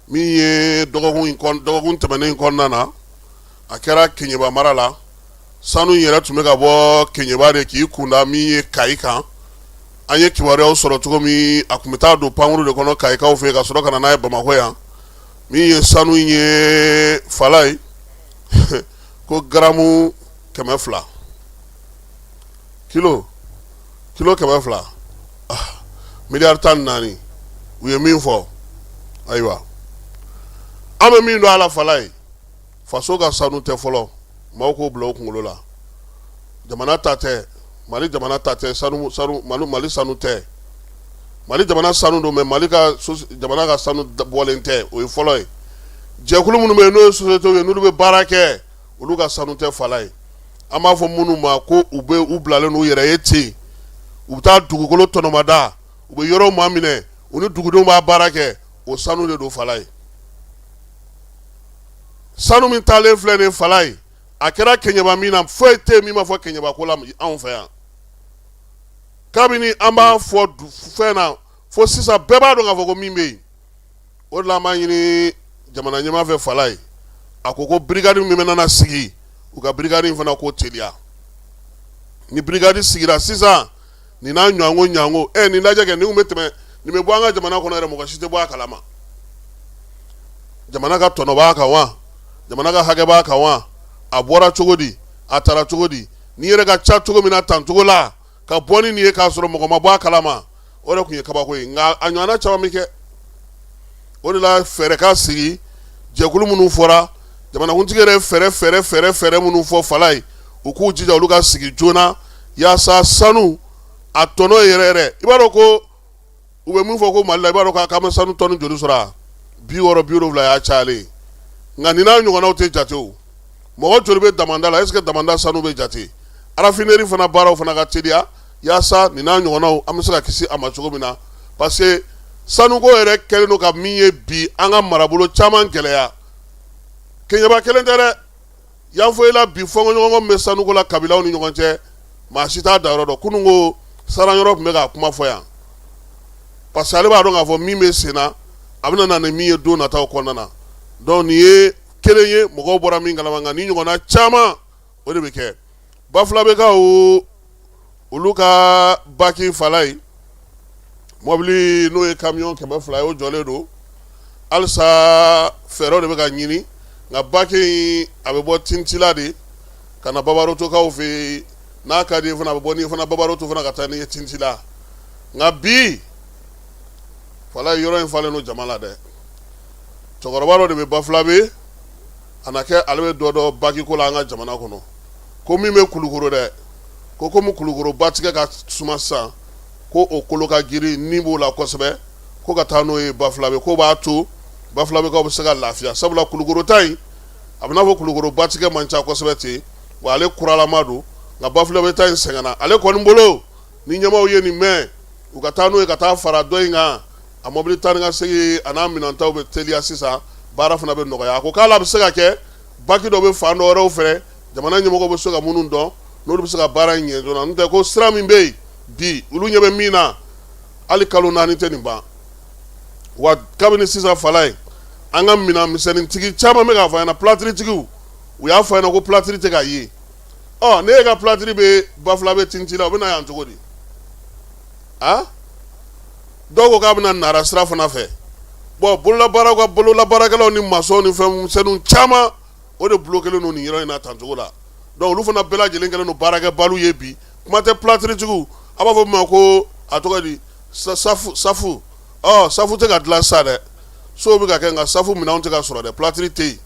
min ye dɔgɔkun tɛmɛnen in kɔnɔna na, a kɛra Keɲeba mara la. Sanu in yɛrɛ tun bɛ ka bɔ Keɲeba de k'i kunda min ye Kayi kan. An ye kibaruyaw sɔrɔ cogo min, a tun bɛ taa don pankuru de kɔnɔ Kayikaw fɛ ka sɔrɔ ka na n'a ye Bamakɔ yan. Min ye sanu in ye fala ye, ko garamu 200, kilo 200, miliyari 14, u ye min fɔ. Ayiwa, an bɛ min don a la fala ye, faso ka sanu tɛ fɔlɔ, maaw k'o bila u kunkolo la. Jamana ta tɛ, Mali jamana ta tɛ, sanu sanu Mali sanu tɛ. Mali jamana sanu don, mais Mali ka jamana ka sanu bɔlen tɛ. O ye fɔlɔ ye. Jɛkulu minnu bɛ yen, n'o ye société ye, n'olu bɛ baara kɛ, olu ka sanu tɛ fala ye. An b'a fɔ minnu ma ko u bɛ u bilalen n'u yɛrɛ ye ten, u bɛ taa dugukolo tɔnɔmada, u bɛ yɔrɔw maminɛ, u ni dugudenw b'a baara kɛ, o sanu de don fala ye. Sanu min taalen filɛ nin fala ye, a kɛra Keɲeba min na, foyi tɛ min ma fɔ Keɲeba ko la anw fɛ yan. Kabini an b'a fɔ fɛn na fo sisan, bɛɛ b'a dɔn k'a fɔ ko min bɛ yen. O de la an b'a ɲini jamana ɲɛmaa fɛ fala ye, a ko ko brigade min bɛna sigi, u ka brigade in fana ko teliya. Ni brigade sigira sisan, nin n'a ɲɔgɔnko ɲɔgɔnko nin lajɛ kɛ, nin bɛ tɛmɛ, nin bɛ bɔ an ka jamana kɔnɔ yɛrɛ, mɔgɔ si tɛ bɔ a kalama. Jamana ka tɔnɔ b'a kan wa? Jamana ka hakɛ b'a kan wa? A bɔra cogo di? A taara cogo di? Nin yɛrɛ ka ca cogo min na tan cogo la, ka bɔ ni nin ye k'a sɔrɔ mɔgɔ ma bɔ a kalama, o de tun ye kabako ye. Nka a ɲɔgɔnna caman bɛ kɛ. O de la fɛɛrɛ ka sigi. Jɛkulu minnu fɔra, jamanakuntigi yɛrɛ fɛɛrɛ fɛɛrɛ fɛɛrɛ fɛɛrɛ minnu fɔ fala ye, u k'u jija olu ka sigi joona, yaasa sanu a tɔnɔ yɛrɛ yɛrɛ. I b'a dɔn ko u bɛ min fɔ ko Mali la, i b'a dɔn k'an bɛ sanu tɔni joli sɔrɔ? 60, 70 y'a cayalen. Nka nin n'a ɲɔgɔnnaw tɛ jate. O mɔgɔ joli bɛ damanda la? Est-ce que damanda sanu bɛ jate? Raffinerie fana baaraw fana ka teliya, yaasa nin n'a ɲɔgɔnnaw, an bɛ se ka kisi a ma cogo min na, parce que sanuko yɛrɛ kɛlen don ka min ye bi, an ka marabolo caman gɛlɛya. Keɲeba kelen tɛ dɛ, Yanfolila bi fɔɲɔgɔnkɔ min bɛ sanuko la kabilaw ni ɲɔgɔn cɛ, maa si t'a dayɔrɔ dɔn. Kunun ko Saranyɔrɔ tun bɛ k'a kuma fɔ yan, parce que ale b'a dɔn k'a fɔ min bɛ sen na, a bɛna na ni min ye don nataw kɔnɔna na. Donc nin ye kelen ye mɔgɔw bɔra min kalama, nka nin ɲɔgɔnna caman, o de bɛ kɛ. Bafulabekaw, olu ka baki fala ye, mɔbili n'o ye camion 200 ye, o jɔlen don halisa. Fɛɛrɛw de bɛ ka ɲini, nka baki in, a bɛ bɔ Tintila de ka na Babarotokaw fɛ yen. N'a ka di fana, a bɛ bɔ ni fana Babaroto fana ka taa n'i ye Tintila. Nka bi fala, yɔrɔ in falen don jama la dɛ. Cɛkɔrɔba dɔ de bɛ Bafulabe, a na kɛ ale bɛ dɔ dɔn baki ko la an ka jamana kɔnɔ, ko min bɛ Kulukoro dɛ, ko komi Kulukoro batigɛ ka suma sisan, ko o kolo ka girin ni b'o la kosɛbɛ, ko ka taa n'o ye Bafulabe, ko b'a to Bafulabekaw bɛ se ka lafiya, sabula Kulukoro ta in, a bɛ n'a fɔ Kulukoro batigɛ man ca kosɛbɛ ten, wa ale kuralama don, nka Bafulabe ta in sɛgɛnna. Ale kɔni bolo, ni ɲɛmaaw ye nin mɛn, u ka taa n'o ye ka taa fara dɔ in kan, a mɔbili taa ni ka segin a n'a minɛntaw bɛ teliya sisan, baara fana bɛ nɔgɔya. A ko k'ale bɛ se ka kɛ baki dɔ bɛ fan dɔ wɛrɛw fɛ, jamana ɲɛmɔgɔ bɛ se ka minnu dɔn, N'olu bɛ se ka baara in ɲɛ joona, n'o tɛ ko sira min bɛ yen bi, olu ɲɛ bɛ min na, hali kalo 4 tɛ nin ban. Wa kabini sisan, Falaye, an ka minɛn misɛnnintigi caman bɛ k'a fɔ an ɲɛna, plâtretigiw, u y'a fɔ an ɲɛna ko plâtre tɛ ka ye. Ɔ, ne e ka plâtre bɛ Bafulabɛ Tinti la, o bɛ na yan cogo di? A dɔw ko k'a bɛna Nara sira fana fɛ. Bon, bololabaaraw ka bololabaarakɛlaw ni maçon ni fɛn misɛnninw caman, o de bloquélen don nin yɔrɔ in na tan cogo la. Donc olu fana bɛɛ lajɛlen kɛlen don baarakɛbaliw ye bi. Kuma tɛ plâtretigiw, a b'a fɔ min ma ko, a tɔgɔ di, safu safu. Ɔ, safu tɛ ka dilan sisan dɛ. Sow bɛ ka kɛ, nka safu minɛnw tɛ ka sɔrɔ dɛ. Plâtre tɛ yen,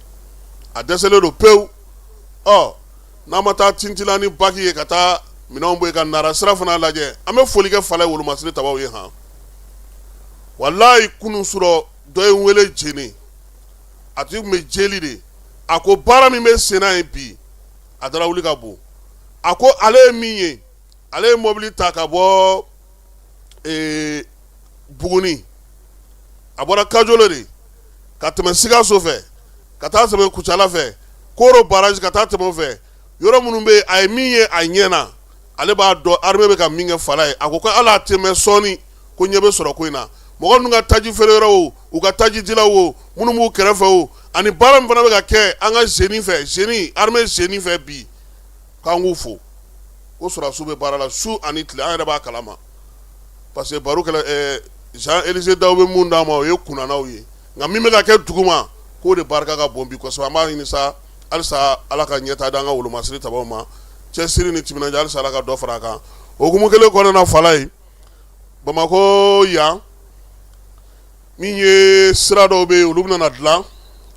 a dɛsɛlen don pewu. Ɔ, n'an ma taa Tintila ni baki ye ka taa minɛnw bɔ yen ka Nara sira fana lajɛ. An bɛ foli kɛ Falaye wolomasiri tabaw ye han. Walayi, kunun surɔ, dɔ ye n wele Jene, a tigi tun bɛ jeli de. A ko baara min bɛ senna yen bi, a dara wuli ka bon. A ko ale ye min ye, ale ye mɔbili ta ka bɔ Buguni, a bɔra Kajolo de ka tɛmɛ Sikaso fɛ ka taa tɛmɛ Kucala fɛ, Koro barrage, ka taa tɛmɛ o fɛ. Yɔrɔ minnu bɛ yen, a ye min ye a ɲɛ na, ale b'a dɔn armée bɛ ka min kɛ Falaye. A ko ko ala a tɛmɛ sɔɔni ko ɲɛ bɛ sɔrɔ ko in na. Mɔgɔ ninnu ka taji feere yɔrɔ o, u ka taji dilaw o, minnu b'u kɛrɛfɛ o, ani baara min fana bɛ ka kɛ an ka génie fɛ, génie armée génie fɛ bi, k'an k'u fo ko sɔrɔdasiw bɛ baara la su ani tile. An yɛrɛ b'a kalama, parce que baro kɛlɛ Jean Élisée Daw bɛ mun d'an ma, o ye kunnanaw ye, nka min bɛ ka kɛ duguma, k'o de barika ka bon bi kosɛbɛ. An b'a ɲini sa halisa, Ala ka ɲɛta d'an ka wolomasiri tabaw ma, cɛsiri ni timinandiya, halisa Ala ka dɔ fara a kan. O hukumu kelen kɔnɔna na, Falaye, Bamakɔ yan, min ye sira dɔw bɛ yen, olu bɛna na dilan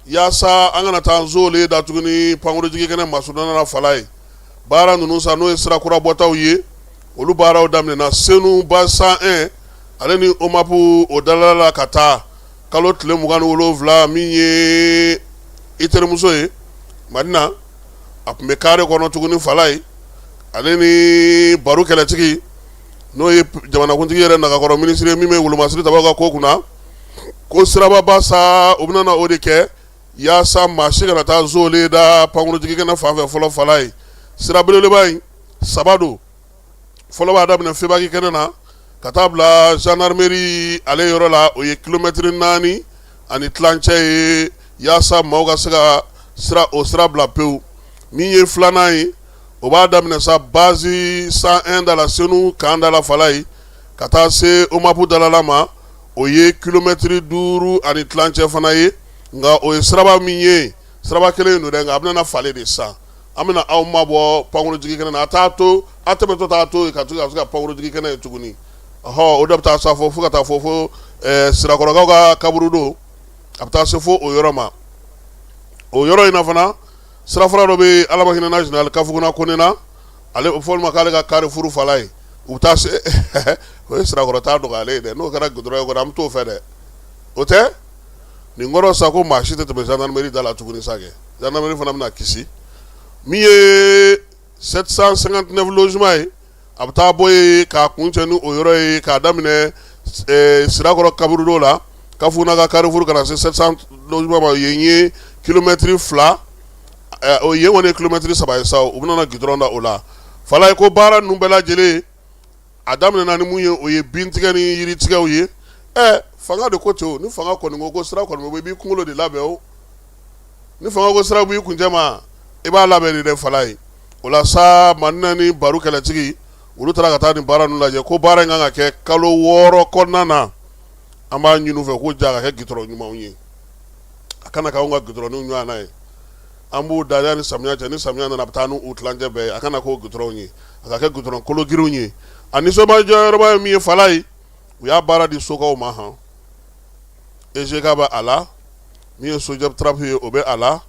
yaasa an kana taa nzolen da tuguni pankurujigi kɛnɛ masurunna na. Falaye, baara ninnu sa, n'o ye sira kura bɔtaw ye, olu baaraw daminɛna Senu base 101 ale ni OMAP o dalala la ka taa kalo tile 27. Min ye i terimuso ye Madina, a tun bɛ kare kɔnɔ tuguni. Falaye, ale ni baro kɛlɛtigi, n'o ye jamanakuntigi yɛrɛ nagakɔrɔ minisiri min bɛ wolomasiri tabaw ka ko kunna, ko sirababa sa, u bɛna o de kɛ yaasa maa si kana taa zolen da pankurujigi kɛnɛ fan fɛ fɔlɔ. Falaye, sira belebeleba in saba don. Fɔlɔ b'a daminɛ Febaki kɛnɛ na ka taa bila gendarmerie ale yɔrɔ la, o ye kilomɛtiri 4.5 ye, yaasa maaw ka se ka sira o sira bila pewu. Min ye filanan ye, o b'a daminɛ sa base 101 da la, Senu camp da la, Falaye, ka taa se OMAP dalala ma, o ye kilomɛtiri 5.5 fana ye. Nka o ye siraba min ye, siraba kelen don dɛ, nka a bɛna falen de sisan. An bɛna aw mabɔ pankurujigi kɛnɛ na, a t'a to a tɛmɛtɔ t'a to yen ka to ka se ka pankurujigi kɛnɛ ye tuguni. Ɔhɔ, o de bɛ taa sa fo ka taa fo Sirakɔrɔkaw ka kaburudo, a bɛ taa se fo o yɔrɔ ma. O yɔrɔ in na fana, sirafara dɔ bɛ, Ala ma hinɛna général Kafuguna Kone na, ale fɔ ma k'ale ka carrefour Falaye, u bɛ taa se o ye Sirakɔrɔ ta dɔgɔyalen ye dɛ. N'o kɛra goudron ye kɔni, an bɛ t'o fɛ dɛ. O tɛ nin kɔrɔ sa ko maa si tɛ tɛmɛ gendarmerie da la tuguni sa kɛ. Gendarmerie fana bɛna kisi. Min ye 759 logements ye, a bɛ taa bɔ yen k'a kuncɛ ni o yɔrɔ ye, k'a daminɛ Sirakɔrɔ kaburudo la, Kafuguna ka carrefour, ka na se 700 logements ma. Yen ye kilomɛtiri 2, o yen kɔni ye kilomɛtiri 3 ye sa. U bɛna goudron da o la. Falaye ko baara ninnu bɛɛ lajɛlen, a daminɛna ni mun ye, o ye bintigɛ ni yiritigɛw ye. Ɛ, fanga de ko ten o. Ni fanga kɔni ko ko sira kɔni bɛ bɔ, i b'i kunkolo de labɛn o. Ni fanga ko sira b'i kuncɛ ma, i b'a labɛn de dɛ, Falaye. O la sa, Madina ni baro kɛlɛtigi, olu taara ka taa nin baara ninnu lajɛ, ko baara in kan ka kɛ kalo 6 kɔnɔna na. An b'a ɲini u fɛ ko ja ka kɛ gitɔrɔn ɲumanw ye, a kana k'anw ka gitɔrɔnninw ɲɔgɔn na ye. An b'u da yanni samiya cɛ. Ni samiya nana, a bɛ taa n'u tilancɛ bɛɛ ye. A kana k'o gitɔrɔnw ye, a ka kɛ gitɔrɔn kologirinw ye. A nisɔndiyayɔrɔba ye min ye, Falaye, u y'a baara di sokaw ma han. EGK bɛ a la, min ye SOGEP TRAP ye, o bɛ a la,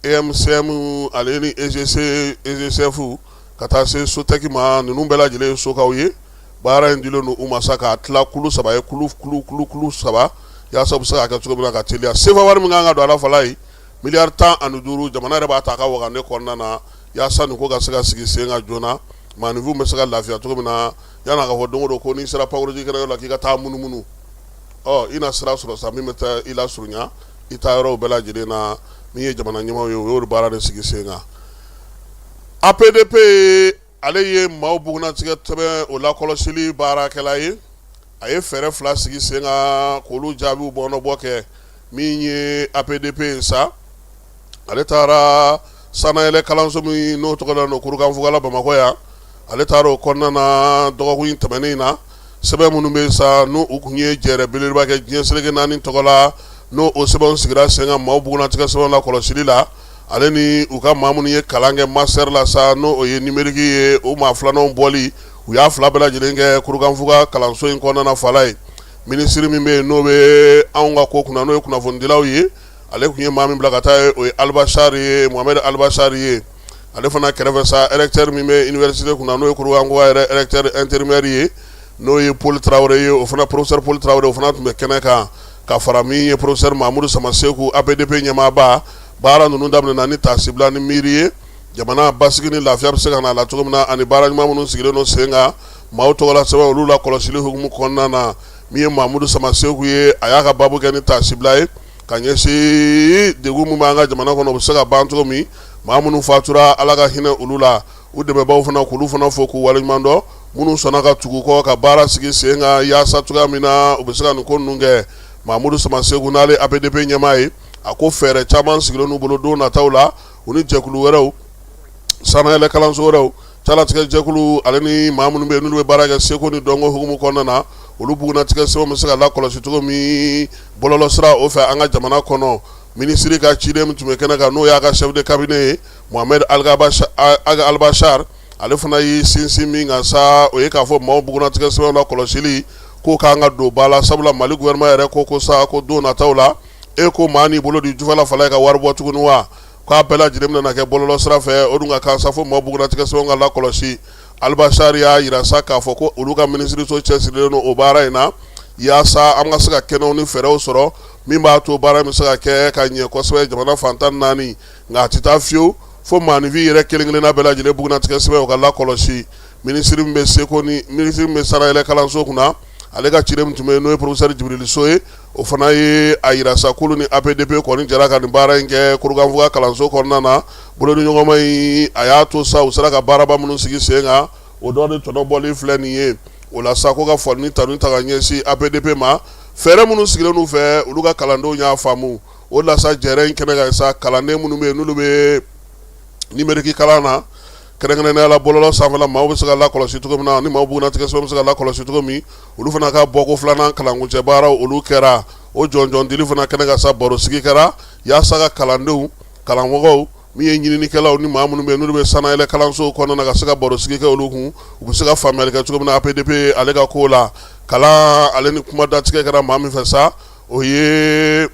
EMCM ale ni EGC, EGCF, ka taa se SOTEC ma. Ninnu bɛɛ lajɛlen ye sokaw ye. Baara in dilen don u ma sa k'a tila kulu saba ye, kulu kulu kulu kulu saba, yaasa u bɛ se k'a kɛ cogo min na ka teliya. Sefa wari min kan ka don a la, Falaye, miliyari 15, jamana yɛrɛ b'a ta a ka wagande kɔnɔna na, yaasa nin ko ka se ka sigi sen kan joona, maaninfinw bɛ se ka lafiya cogo min na, yan'a ka fɔ don o don ko n'i sera pankurunjigi kɛnɛ yɔrɔ la, k'i ka taa munumunu. Ɔ, i na sira sɔrɔ sa min bɛ taa i lasurunya i taa yɔrɔw bɛɛ lajɛlen na. Min ye jamana ɲɛmaaw ye, u y'o baara de sigi sen kan. APDP ale ye maaw bugunnatigɛ sɛbɛn o lakɔlɔsili baarakɛla ye. A ye fɛɛrɛ fila sigi sen kan k'olu jaabiw bɔnɔbɔ kɛ. Min ye APDP ye sa, ale taara sanayɛlɛ kalanso min n'o tɔgɔ dalen don Kurukanfuga la Bamakɔ yan, ale taara o kɔnɔna na dɔgɔkun in tɛmɛnen in na. Sɛbɛn minnu bɛ sa n'u u tun ye jɛrɛ belebeleba kɛ diɲɛ seleke naani tɔgɔ la, n'o o sɛbɛnw sigira sen kan maaw bugunnatigɛ sɛbɛnw lakɔlɔsili la, ale ni u ka maa minnu ye kalan kɛ master la sa, n'o o ye numérique ye, o maa filananw bɔli, u y'a fila bɛɛ lajɛlen kɛ Kurukanfuga kalanso in kɔnɔna na Falaye. Minisiri min bɛ yen n'o bɛ anw ka ko kunna, n'o ye kunnafonidilaw ye, ale tun ye maa min bila ka taa ye, o ye Alibasari ye, Mohamɛdi Alibasari ye. Ale fana kɛrɛfɛ sa, recteur min bɛ université kunna, n'o ye Kurukanfuga yɛrɛ recteur intérimaire ye, n'o ye Paul Tarawele ye, o fana, professeur Paul Tarawele, o fana tun bɛ kɛnɛ kan ka fara min ye professeur Mamudu Samaseku, APDP ɲɛmaaba. Baara ninnu daminɛna ni taasibila ni miiri ye jamana basigi ni lafiya bɛ se ka na a la cogo min na, ani baara ɲuman minnu sigilen don sen kan maaw tɔgɔla sɛbɛn olu lakɔlɔsili hukumu kɔnɔna na. Min ye Mamudu Samaseku ye, a y'a ka baabu kɛ ni taasibila ye ka ɲɛsin degun min b'an ka jamana kɔnɔ, o bɛ se ka ban cogo min. Maa minnu fatura, Ala ka hinɛ olu la, u dɛmɛbaaw fana, k'olu fana fo k'u waleɲuman dɔn, minnu sɔnna ka tugu kɔ ka baara sigi sen kan yaasa cogoya min na u bɛ se ka nin ko ninnu kɛ. Mamudu Samaseku, n'ale APDP ɲɛmaa ye, a ko fɛɛrɛ caman sigilen n'u bolo don nataw la, u ni jɛkulu wɛrɛw, sanayɛlɛ kalanso wɛrɛw, calatigɛ jɛkulu, ale ni maa minnu bɛ yen n'olu bɛ baara kɛ seko ni dɔnko hukumu kɔnɔna na, olu bugunnatigɛ sɛbɛnw bɛ se ka lakɔlɔsi cogo min bɔlɔlɔsira o fɛ an ka jamana kɔnɔ. Minisiri ka ciden min tun bɛ kɛnɛ kan, n'o y'a ka chef de cabinet ye, Mohamed Ag Albachar, ale fana y'i sinsin min kan sa, o ye k'a fɔ maaw bugunnatigɛ sɛbɛnw lakɔlɔsili k'o kan ka don ba la, sabula Mali gouvernement yɛrɛ ko sa ko don nataw la, e ko maa n'i bolo di jufa la Falaye ka wari bɔ tuguni wa, k'a bɛɛ lajɛlen bɛna kɛ bɔlɔlɔ sira fɛ. O dun ka kan sa fo maaw bugunnatigɛ sɛbɛnw ka lakɔlɔsi. Albachar y'a jira sa k'a fɔ ko olu ka minisiriso cɛsirilen don o baara in na, yaasa an ka se ka kɛnɛw ni fɛɛrɛw sɔrɔ min b'a to baara in bɛ se ka kɛ ka ɲɛ kosɛbɛ jamana fan 14. Nka a tɛ taa fiyewu fo maaninfin yɛrɛ kelen kelenna bɛɛ lajɛlen bugunnatigɛ sɛbɛn o ka lakɔlɔsi. Minisiri min bɛ seko ni minisiri min bɛ sanayɛlɛ kalanso kunna, ale ka ciden min tun bɛ yen, n'o ye professeur Jibirili So ye, o fana ye a jira sa k'olu ni APDP kɔni jɛra ka nin baara in kɛ Kurukanfuga kalanso kɔnɔna na. Bolodiɲɔgɔnma in, a y'a to sa u sera ka baaraba minnu sigi sen kan, o dɔ de tɔnɔ bɔli filɛ nin ye. O la sa, ko ka foli ni tanu ta ka ɲɛsin APDP ma, fɛɛrɛ minnu sigilen n'u fɛ, olu ka kalandenw y'a faamu. O la sa, jɛrɛ in kɛnɛ kan sa, kalanden minnu bɛ yen n'olu bɛ numérique kalan na, kɛrɛnkɛrɛnnenya la bɔlɔlɔ sanfɛla, maaw bɛ se ka lakɔlɔsi cogo min na, ni maaw bugunnatigɛ sɛbɛn bɛ se ka lakɔlɔsi cogo min, olu fana ka bɔko filanan kalankuncɛ baaraw olu kɛra. O jɔnjɔn dili fana kɛnɛ kan sa, barosigi kɛra yaasa ka kalandenw, karamɔgɔw, min ye ɲininikɛlaw ni maa minnu bɛ yen n'olu bɛ sanayɛlɛ kalansow kɔnɔna na, ka se ka barosigi kɛ olu kun, u bɛ se ka faamuyali kɛ cogo min na APDP ale ka ko la. Kalan ale ni kuma datigɛ kɛra maa min fɛ sa, o ye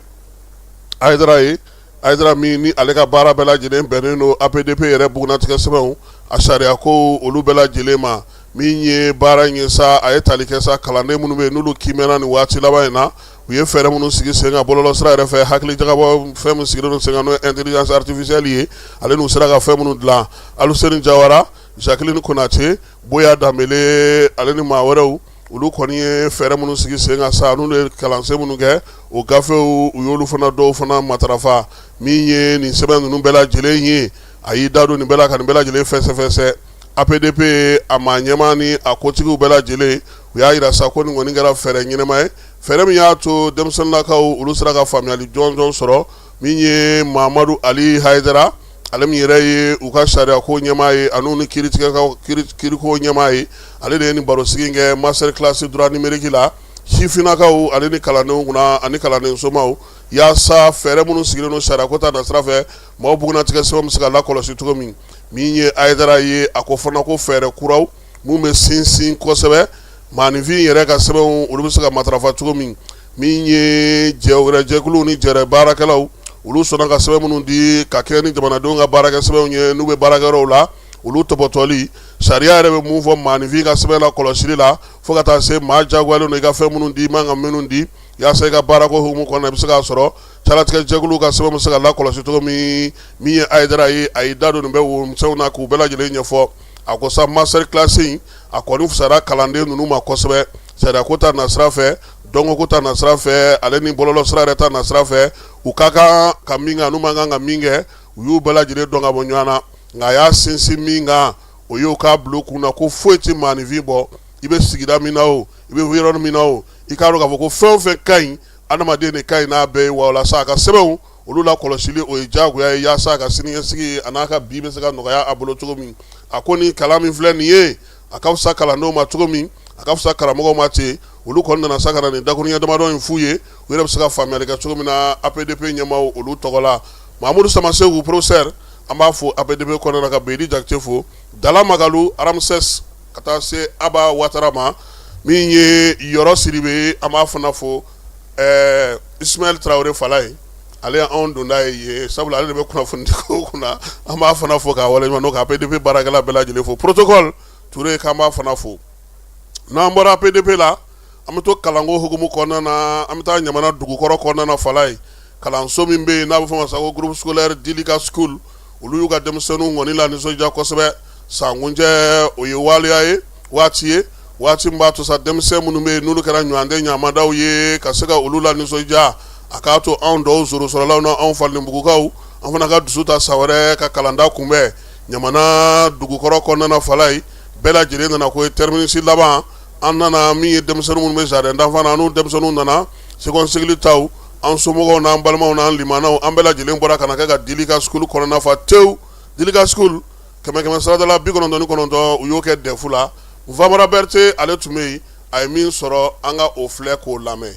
Hayidara ye. Hayidara min ni ale ka baara bɛɛ lajɛlen bɛnnen don APDP yɛrɛ bugunnatigɛ sɛbɛnw a sariya ko olu bɛɛ lajɛlen ma. Min ye baara in ye sa, a ye tali kɛ sa kalanden minnu bɛ yen n'olu kiimɛna nin waati laban in na, u ye fɛɛrɛ minnu sigi sen kan bɔlɔlɔ sira yɛrɛ fɛ, hakili jagabɔ fɛn min sigilen don sen kan, n'o ye intelligence artificielle ye, ale n'u sera ka fɛn minnu dilan. Aluseni Jawara, Jacqueline Konate, Boya Danbele, ale ni maa wɛrɛw, olu kɔni ye fɛɛrɛ minnu sigi sen kan sa, n'olu ye kalansen minnu kɛ, o gafew u y'olu fana dɔw fana matarafa. Min ye nin sɛbɛn ninnu bɛɛ lajɛlen ye, a y'i da don nin bɛɛ la ka nin bɛɛ lajɛlen fɛsɛfɛsɛ. APDP a maa ɲɛmaa ni a kotigiw bɛɛ lajɛlen, u y'a jira sa ko nin kɔni kɛra fɛɛrɛ ɲɛnama ye, fɛɛrɛ min y'a to denmisɛnninnakaw olu sera ka faamuyali jɔnjɔn sɔrɔ. Min ye Mamadu Ali Hayidara, ale min yɛrɛ ye u ka sariya ko ɲɛmaa ye ani ni kiiritigɛkaw kiiriko ɲɛmaa ye, ale de ye nin barosigi kɛ master class droit numérique la sifinnakaw ale ni kalandenw kunna ani kalanden somaw, yaasa fɛɛrɛ minnu sigilen don sariya ko ta nasira fɛ, maaw bugunnatigɛ sɛbɛn bɛ se ka lakɔlɔsi cogo min. Min ye Hayidara ye, a ko fana ko fɛɛrɛ kuraw mun bɛ sinsin kosɛbɛ maaninfin yɛrɛ ka sɛbɛnw olu bɛ se ka matarafa cogo min. Min ye jɛ jɛkuluw ni jɛrɛ baarakɛlaw, olu sɔnna ka sɛbɛn minnu di ka kɛ ni jamanadenw ka baarakɛ sɛbɛnw ye n'u bɛ baarakɛyɔrɔw la, olu tɔpɔtɔli sariya yɛrɛ bɛ mun fɔ maaninfin ka sɛbɛn lakɔlɔsili la, fo ka taa se maa jagoyalen don i ka fɛn minnu di, i man ka minnu di, yaasa i ka baarako hukumu kɔnɔ i bɛ se k'a sɔrɔ calatigɛ jɛkuluw ka sɛbɛn bɛ se ka lakɔlɔsi cogo min. Min ye Hayidara ye, a y'i da don nin bɛɛ womisɛnw na k'u bɛɛ lajɛlen ɲɛfɔ. A ko sa master class in a kɔni fisayara kalanden ninnu ma kosɛbɛ sariya ko ta nasira fɛ, dɔnko ko ta nasira fɛ, ale ni bɔlɔlɔ sira yɛrɛ ta nasira fɛ. U ka kan ka min kɛ n'u man kan ka min kɛ, u y'u bɛɛ lajɛlen dɔn ka bɔ ɲɔgɔn na. Nka a y'a sinsin min kan, o y'o k'a bila kun na ko foyi tɛ maaninfin bɔ. I bɛ sigida min na o, i bɛ yɔrɔ min na o, i k'a dɔn k'a fɔ ko fɛn o fɛn ka ɲi, adamaden de ka ɲi n'a bɛɛ ye. Wa o la sa, a ka sɛbɛnw olu la kɔlɔsili, o ye diyagoya ye yaasa a ka siniɲɛsigi a n'a ka bi bɛ se ka nɔgɔya a bolo cogo min. A ko ni kalan min filɛ nin ye, a ka fisa kalandenw ma cogo min, a ka fisa karamɔgɔw ma ten. Olu kɔni nana sa ka na nin dakuruɲɛ damadɔ in f'u ye, u yɛrɛ bɛ se ka faamuyali kɛ cogo min na. APDP ɲɛmaaw olu tɔgɔ la, Mahamudu Samasegu, professeur, an b'a fo APDP kɔnɔna na, ka Beyidi Jakite fo, Dala Magalu, Ramses, ka taa se Aba Watara ma. Min ye Yɔrɔ Sidibe ye, an b'a fana fo. Ismaël Traoré Falaye, ale ye anw donda ye, sabula ale de bɛ kunnafoni ko kunna, an b'a fana fo k'a waleɲuman dɔn, ka APDP baarakɛla bɛɛ lajɛlen fo. Protocole Touré, k'an b'a fana fo. N'an bɔra APDP la, an bɛ to kalanko hukumu kɔnɔna na. An bɛ taa Ɲamana dugukɔrɔ kɔnɔna na, Falaye. Kalanso min bɛ yen n'a bɛ fɔ ma sa ko groupe scolaire Dilika School, olu y'u ka denmisɛnninw kɔni la nisɔndiya kosɛbɛ. Sankuncɛ, o ye waleya ye, waati ye, waati min b'a to sa denmisɛn minnu bɛ yen n'olu kɛra ɲɔgɔn ɲamadaw ye, ka se ka olu la nisɔndiya. A k'a to anw dɔw sɔrɔlaw na, anw Falenbugukaw, an fana ka dusu ta san wɛrɛ ka kalanda kunbɛn. Ɲamana dugukɔrɔ kɔnɔna na, Falaye, bɛɛ lajɛlen nana ko ye terminus laban. An nana min ye, denmisɛnnin minnu bɛ jardin d'enfant na, an denmisɛnninw nana second cycle taw, an somɔgɔw n'an balimaw n'an limanaw, an bɛɛ lajɛlen bɔra ka na kɛ ka Dilika School kɔnɔna fa tewu. Dilika School, kɛmɛ kɛmɛ sarada la 99, u y'o kɛ DEF la. Famara Berete, ale tun bɛ yen, a ye min sɔrɔ, an ka o filɛ k'o lamɛn.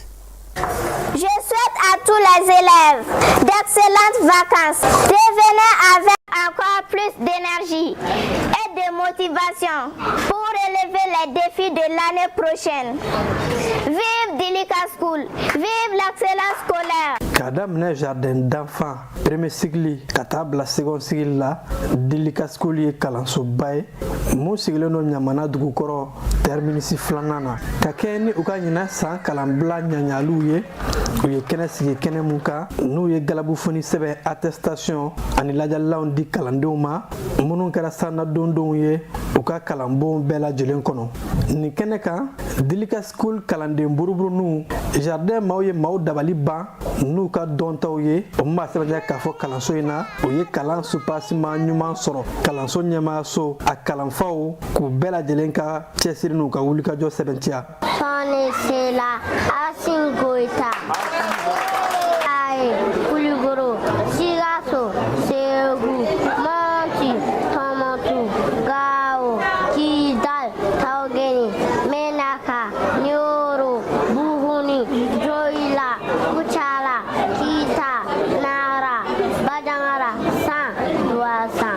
Je souhaite à tous les élèves d'excellentes vacances. Revenez avec encore plus d'énergie et de motivation pour relever les défis de l'année prochaine. Vive Dilika School, vive l'excellence scolaire. K'a daminɛ jardin d'enfant premier cycle ka taa bila second cycle la, Dilika School ye kalansoba ye mun sigilen don Ɲamana dugukɔrɔ terminus filanan na. Ka kɛ ni u ka ɲinan san kalanbila ɲaɲaliw ye, u ye kɛnɛ sigi, kɛnɛ mun kan n'u ye galabufoni sɛbɛn, attestation ani lajalilanw di kalandenw ma minnu kɛra sanadondenw ye u ka kalanbonw bɛɛ lajɛlen kɔnɔ. Nin kɛnɛ kan, Dilika School kalanden buruburuninw, jardin maaw ye maaw dabali ban n'u ka dɔntaw ye. O min b'a sɛbɛntiya k'a fɔ kalanso in na, o ye kalan supasima ɲuman sɔrɔ. Kalanso ɲɛmaayaso, a kalanfaw k'u bɛɛ lajɛlen ka cɛsiri n'u ka wulikajɔ sɛbɛntiya. Sɔni Sela, Asin Goita, Aye, Kulukoro, Sikaso, Segu, Mopti, Tombouctou, Gao, Kidal, Taoudeni, Menaka, Nioro, Bougouni, Dioïla, Koutiala, Kita, Nara, Bandiagara, San, Douassan.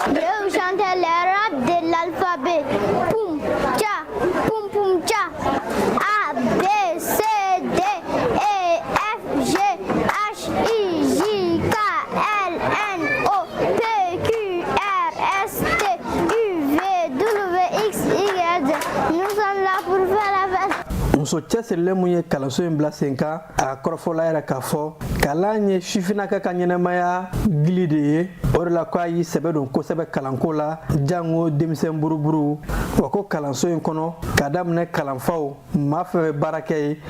Je vais vous chanter les lettres de l'alphabet. Poum, tcha, poum, poum, tcha. A, B, C, D, E, F, G, H, I, J, K, L, N, O, P, Q, R, S, T, U, V, W, X, Y, Z. Nous sommes là pour faire la fête. Muso cɛsirilen mun ye kalanso in bila sen kan, a kɔrɔfɔla yɛrɛ k'a fɔ kalan ye sifinnaka ka ɲɛnɛmaya gili de ye. O de la ko a y'i sɛbɛ don kosɛbɛ kalanko la, jango denmisɛn buruburu. Wa ko kalanso in kɔnɔ, ka daminɛ kalanfaw, maa fɛn fɛn baara kɛ ye,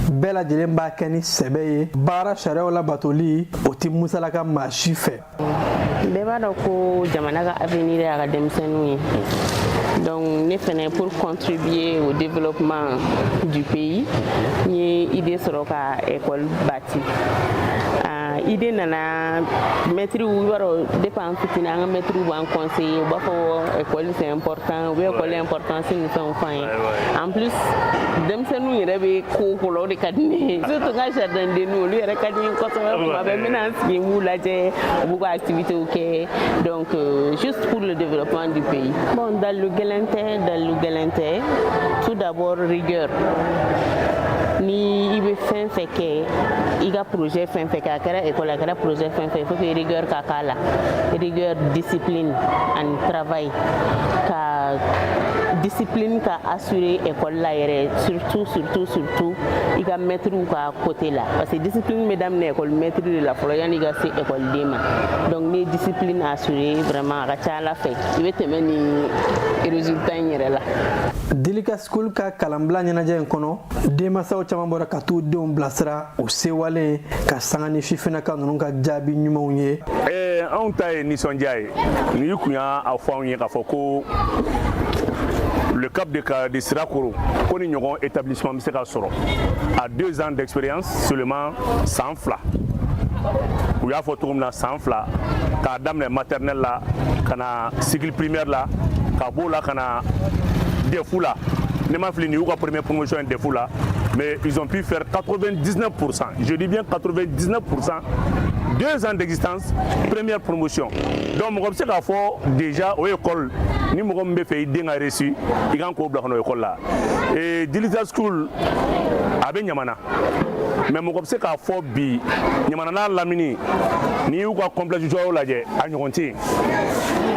bɛɛ lajɛlen b'a kɛ ni sɛbɛ ye. Baara sariyaw labatoli, o ti musalaka maa si fɛ. Bɛɛ b'a dɔn ko jamana ka avenir y'a ka denmisɛnninw ye. Donc ne fɛnɛ, pour contribuer au développement du pays, n ye idée sɔrɔ ka école bâti. Idée nana maître, i b'a dɔn, depuis an fitinin, an ka maître b'an conseiller, u b'a fɔ école c'est important, u bɛ école importance ni fɛnw f'an ye. En plus, denmisɛnninw yɛrɛ bɛ ko o ko la, o de ka di ne ye, surtout n ka jardin denninw, olu yɛrɛ ka di n ye kosɛbɛ. Tuma bɛɛ n bɛna n sigi, n b'u lajɛ, u b'u ka activités kɛ. Donc juste pour le développement du pays. Bon, dalu gɛlɛn tɛ, dalu gɛlɛn tɛ. Tout d'abord, rigueur. Ni i bɛ fɛn fɛn kɛ, i ka projet fɛn fɛn kɛ, a kɛra école, a kɛra projet fɛn fɛn, il faut que rigueur ka k'a la, rigueur, discipline ani travail, ka Discipline ka assurer école la yɛrɛ, surtout, surtout, surtout i ka maîtrew ka côté la, parce que discipline bɛ daminɛ école maître de la fɔlɔ yanni i ka se école ma. Donc n'i ye discipline assurer, vraiment, a ka ca Ala fɛ, i bɛ tɛmɛ nin résultat in yɛrɛ la. Dilika School ka kalanbila ɲɛnajɛ in kɔnɔ, denmansaw caman bɔra ka t'u denw bilasira u sewalen ka sanga ni sifinnaka ninnu ka jaabi ɲumanw ye. Anw ta ye nisɔndiya ye. N'i kun y'a fɔ anw ye k'a fɔ ko le Cap de Sirakoro, ko ni ɲɔgɔn établissement bɛ se ka sɔrɔ à 2 ans d'expérience seulement, san 2, u y'a fɔ cogo min na, san 2, k'a daminɛ maternelle la ka na cycle primaire la, ka b'o la ka na DEF la, ne ma fili, nin y'u ka première promotion ye DEF la, mais ils ont pu faire 99%, je dis bien 99%, 2 ans d'existence, première promotion. Donc mɔgɔ bɛ se k'a fɔ déjà o école, ni mɔgɔ min bɛ fɛ i den ka réussir, i kan k'o bila ka na o école la. Et Dilita School, a bɛ Ɲamana, mais mɔgɔ bɛ se k'a fɔ bi, Ɲamana n'a lamini, n'i y'u ka complexe jɔyɔrɔ lajɛ, a ɲɔgɔn tɛ yen.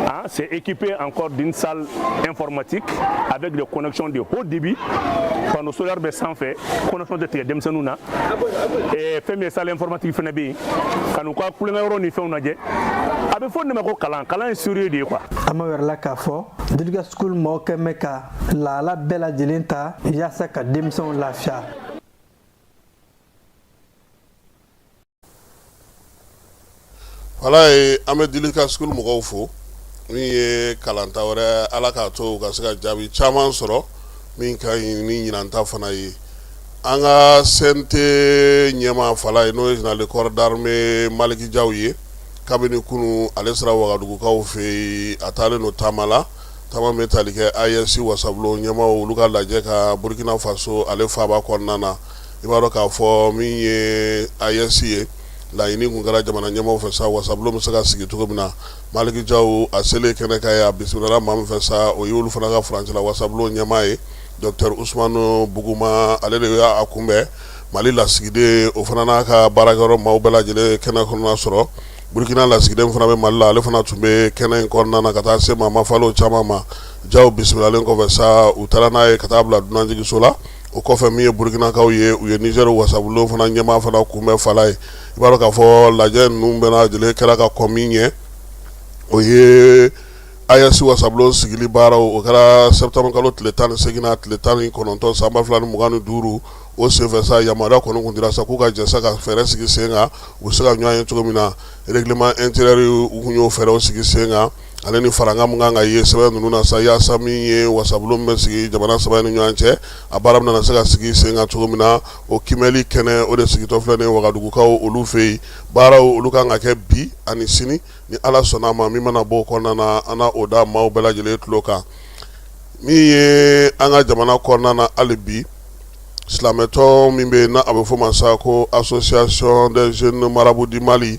Hein, c'est équipé encore d'une salle informatique avec des connexions de haut débit, panneau solaire bɛ sanfɛ, connexion tɛ tigɛ denmisɛnninw na. Fɛn min ye salle informatique fana bɛ yen, ka n'u ka kulonkɛyɔrɔ ni fɛnw lajɛ. A bɛ fɔ nin de ma ko kalan, kalan ye sérieux de ye quoi. An ma wɛrɛ la k'a fɔ Dilika School maaw kɛn bɛ ka lahala bɛɛ lajɛlen ta yaasa ka denmisɛnw lafiya. Wala ye, an bɛ Dilika School mɔgɔw fo. Min ye kalanta wɛrɛ, Ala k'a to u ka se ka jaabi caman sɔrɔ min ka ɲi ni ɲinanta fana ye. An ka CNT ɲɛmaa fala ye, n'o ye général de corps d'armée Maliki Jaw ye, kabini kunun ale sera Wagadugukaw fɛ yen. A taalen don taama la, taama bɛ tali kɛ AES wasabulon ɲɛmaaw olu ka lajɛ ka Burkina Faso ale faaba kɔnɔna na. I b'a dɔn k'a fɔ min ye AES ye, laɲini kun kɛra jamana ɲɛmaaw fɛ sa, wasabulon bɛ se ka sigi cogo min na. Maliki Jaw, a selen kɛnɛ kan ye, a bisimilala maa min fɛ sa, o y'olu fana ka furancɛla wasabulon ɲɛmaa ye, docteur Usumani Buguma. Ale de y'a kunbɛn. Mali lasigiden, o fana n'a ka baarakɛyɔrɔ maaw bɛɛ lajɛlen kɛnɛ kɔnɔna sɔrɔ. Burukina lasigiden fana bɛ Mali la, ale fana tun bɛ kɛnɛ in kɔnɔna na, ka taa se maa mafalew caman ma. Jaw bisimilalen kɔfɛ sa, u taara n'a ye ka taa bila dunanjiginso la. O kɔfɛ, min ye Burukinakaw ye, u ye Nizɛri wasabulon fana ɲɛmaa fana kunbɛn fala ye. I b'a dɔn k'a fɔ lajɛ ninnu bɛɛ lajɛlen kɛra ka kɔn min ɲɛ, o ye AES wasabulon sigili baaraw. O kɛra septembre kalo tile 18 n'a tile 19 san 2025. O senfɛ sa, yamaruya kɔni kun dira sa k'u ka jɛ sa ka fɛɛrɛ sigi sen kan, u bɛ se ka ɲɔgɔn ye cogo min na. Règlement intérieur, u kun y'o fɛɛrɛw sigi sen kan, ale ni farankan min kan ka ye sɛbɛn ninnu na sa, yaasa min ye wasabulon min bɛ sigi jamana saba ni ɲɔgɔn cɛ, a baara bɛna se ka sigi sen kan cogo min na. O kiimɛli kɛnɛ, o de sigitɔ filɛ nin Wagadugukaw olu fɛ yen. Baaraw olu kan ka kɛ bi ani sini, ni Ala sɔnna a ma. Min mana bɔ o kɔnɔna na, an na o da maaw bɛɛ lajɛlen tulo kan. Min ye an ka jamana kɔnɔna na hali bi, silamɛtɔn min bɛ yen n'a a bɛ fɔ ma sa ko Association des jeunes marabouts du Mali,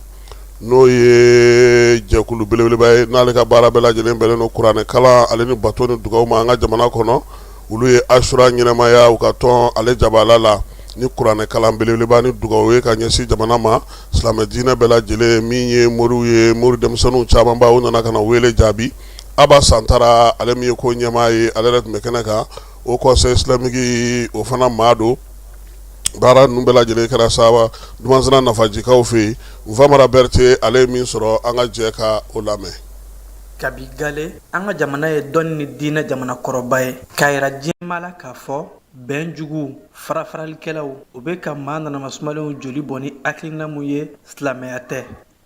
n'o ye jɛkulu belebeleba ye, n'ale ka baara bɛɛ lajɛlen bɛnnen don kuranɛ kalan ale ni bato ni dugawu ma an ka jamana kɔnɔ, olu ye asura ɲɛnamaya u ka tɔn ale jabala la ni kuranɛ kalan belebeleba ni dugawu ye ka ɲɛsin jamana ma, silamɛ diinɛ bɛɛ lajɛlen. Min ye moriw ye, mori denmisɛnninw camanba, u nana ka na wele jaabi. Aba Santara, ale min ye ko ɲɛmaa ye, ale yɛrɛ tun bɛ kɛnɛ kan. Haut Conseil islamique, o fana maa don. Baara ninnu bɛɛ lajɛlen kɛra saba Dumansana Nafajikaw fɛ yen. Nfamara Berete, ale ye min sɔrɔ, an ka jɛ ka o lamɛn. Kabi gale, an ka jamana ye dɔnni ni diinɛ jamana kɔrɔba ye, k'a yira diɲɛmaa la k'a fɔ bɛn jugu farafaralikɛlaw, u bɛ ka maa nanamasumalenw joli bɔn ni hakilina mun ye, silamɛya tɛ.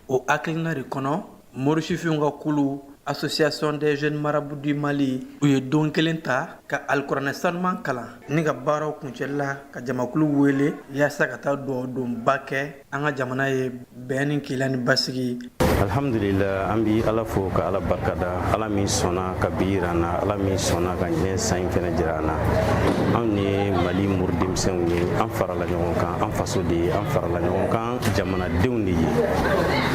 O hakilina de kɔnɔ, morisifinw ka kulu Association des jeunes marabouts du Mali, u ye don kelen ta ka alikuranɛ sanuman kalan ni ka baaraw kuncɛli la, ka jamakulu wele yaasa ka taa dugawu donba kɛ an ka jamana ye, bɛn ni kelenya ni basigi. Alhamdulillah, an bi Ala fo ka Ala barikada, Ala min sɔnna ka bi yira an na, Ala min sɔnna ka ɲinɛ san in fɛnɛ jira an na. Anw ye Mali mori denmisɛnw ye, an farala ɲɔgɔn kan an faso de ye, an farala ɲɔgɔn kan jamanadenw de ye.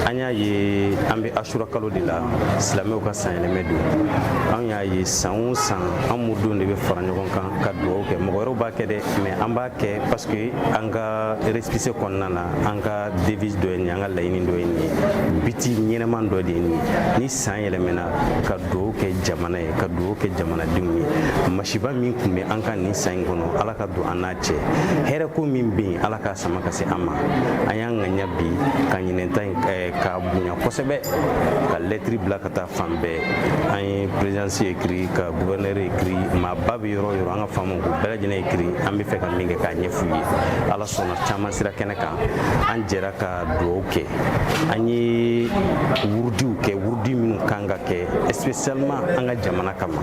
An y'a ye an bɛ asura kalo de la, silamɛw ka sanyɛlɛmɛ don. Anw y'a ye san o san, an moridenw de bɛ fara ɲɔgɔn kan ka dugawu kɛ. Mɔgɔ wɛrɛw b'a kɛ dɛ, mais an b'a kɛ parce que an ka récépissé kɔnɔna na, an ka devise dɔ ye nin ye, an ka laɲini dɔ ye nin ye, but ɲɛnɛman dɔ de ye nin ye. Ni san yɛlɛmɛna, ka dugawu kɛ jamana ye, ka dugawu kɛ jamanadenw ye. Masiba min tun bɛ an kan nin san in kɔnɔ, Ala ka don an n'a cɛ. Hɛrɛko min bɛ yen, Ala k'a sama ka se an ma. An y'an ŋaniya bi ka ɲinɛn ta in k'a bonya kosɛbɛ, ka lɛtiri bila ka taa fan bɛɛ. An ye présidence écrit, ka gouverneur écrit, maaba bɛ yɔrɔ o yɔrɔ, an ka faamaw k'u bɛɛ lajɛlen écrit. An bɛ fɛ ka min kɛ k'a ɲɛf'u ye. Ala sɔnna, caman sera kɛnɛ kan. An jɛra ka dugawu kɛ, an ye wurudiw kɛ, wurudi minnu kan ka kɛ spécialement an ka jamana kama.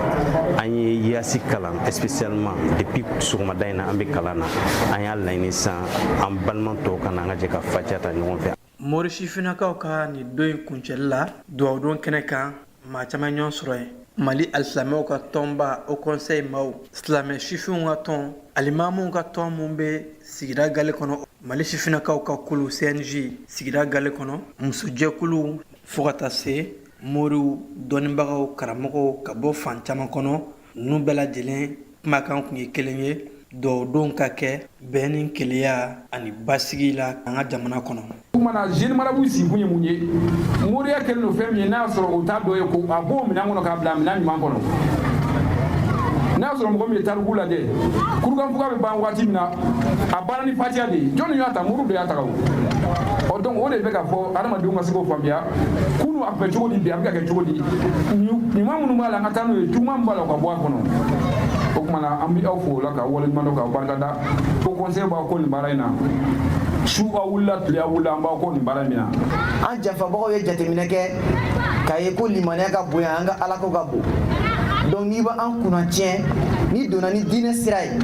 An ye yasi kalan spécialement. Depuis sɔgɔmada in na, an bɛ kalan na. An y'a laɲini sisan, an balima tɔw ka na, an ka jɛ ka fatiya ta ɲɔgɔn fɛ. Mori sifinnakaw ka nin don in kuncɛli la, dugawudon kɛnɛ kan, maa caman ɲɔgɔn sɔrɔ yen: Mali alisilamɛw ka tɔnba Haut Conseil maaw, silamɛ sifinw ka tɔn, alimamuw ka tɔn min bɛ sigida gale kɔnɔ, Mali sifinnakaw ka kulu CNJ sigida gale kɔnɔ, musojɛkulu, fo ka taa se moriw, dɔnnibagaw, karamɔgɔw ka bɔ fan caman kɔnɔ. Ninnu bɛɛ lajɛlen kumakan tun ye kelen ye: dugawudon ka kɛ bɛn ni kelenya ani basigi la an ka jamana kɔnɔ. O tuma na, jeune marabout sigikun ye mun ye? Moriya kɛlen don fɛn min ye, n'a y'a sɔrɔ o t'a dɔ ye, ko a b'o minɛn kɔnɔ k'a bila minɛn ɲuman kɔnɔ. N'a y'a sɔrɔ mɔgɔ min ye tariku lajɛ, kurukanfuga bɛ ban waati min na, a banna ni fatiya de ye. Jɔnni y'a ta? Moriw de y'a ta o. Ɔ, donc o de bɛ ka fɔ adamadenw ka se k'o faamuya. Kunu a tun bɛ cogo di, bi a bɛ ka kɛ cogo di? Ɲuman minnu b'a la, an ka taa n'o ye. Juguman min b'a la, o ka bɔ a kɔnɔ. O tuma na, an bɛ aw fo o la, k'aw waleɲuman dɔn, k'aw barikada. Haut Conseil b'aw kɔ nin baara in na. Su aw wulila, tile aw wulila, an b'aw kɔ nin baara in na. An janfabagaw ye jateminɛ kɛ k'a ye ko limaniya ka bon yan, an ka alako ka bon. Donc n'i bɛ an kunna tiɲɛ, n'i donna ni diinɛ sira ye,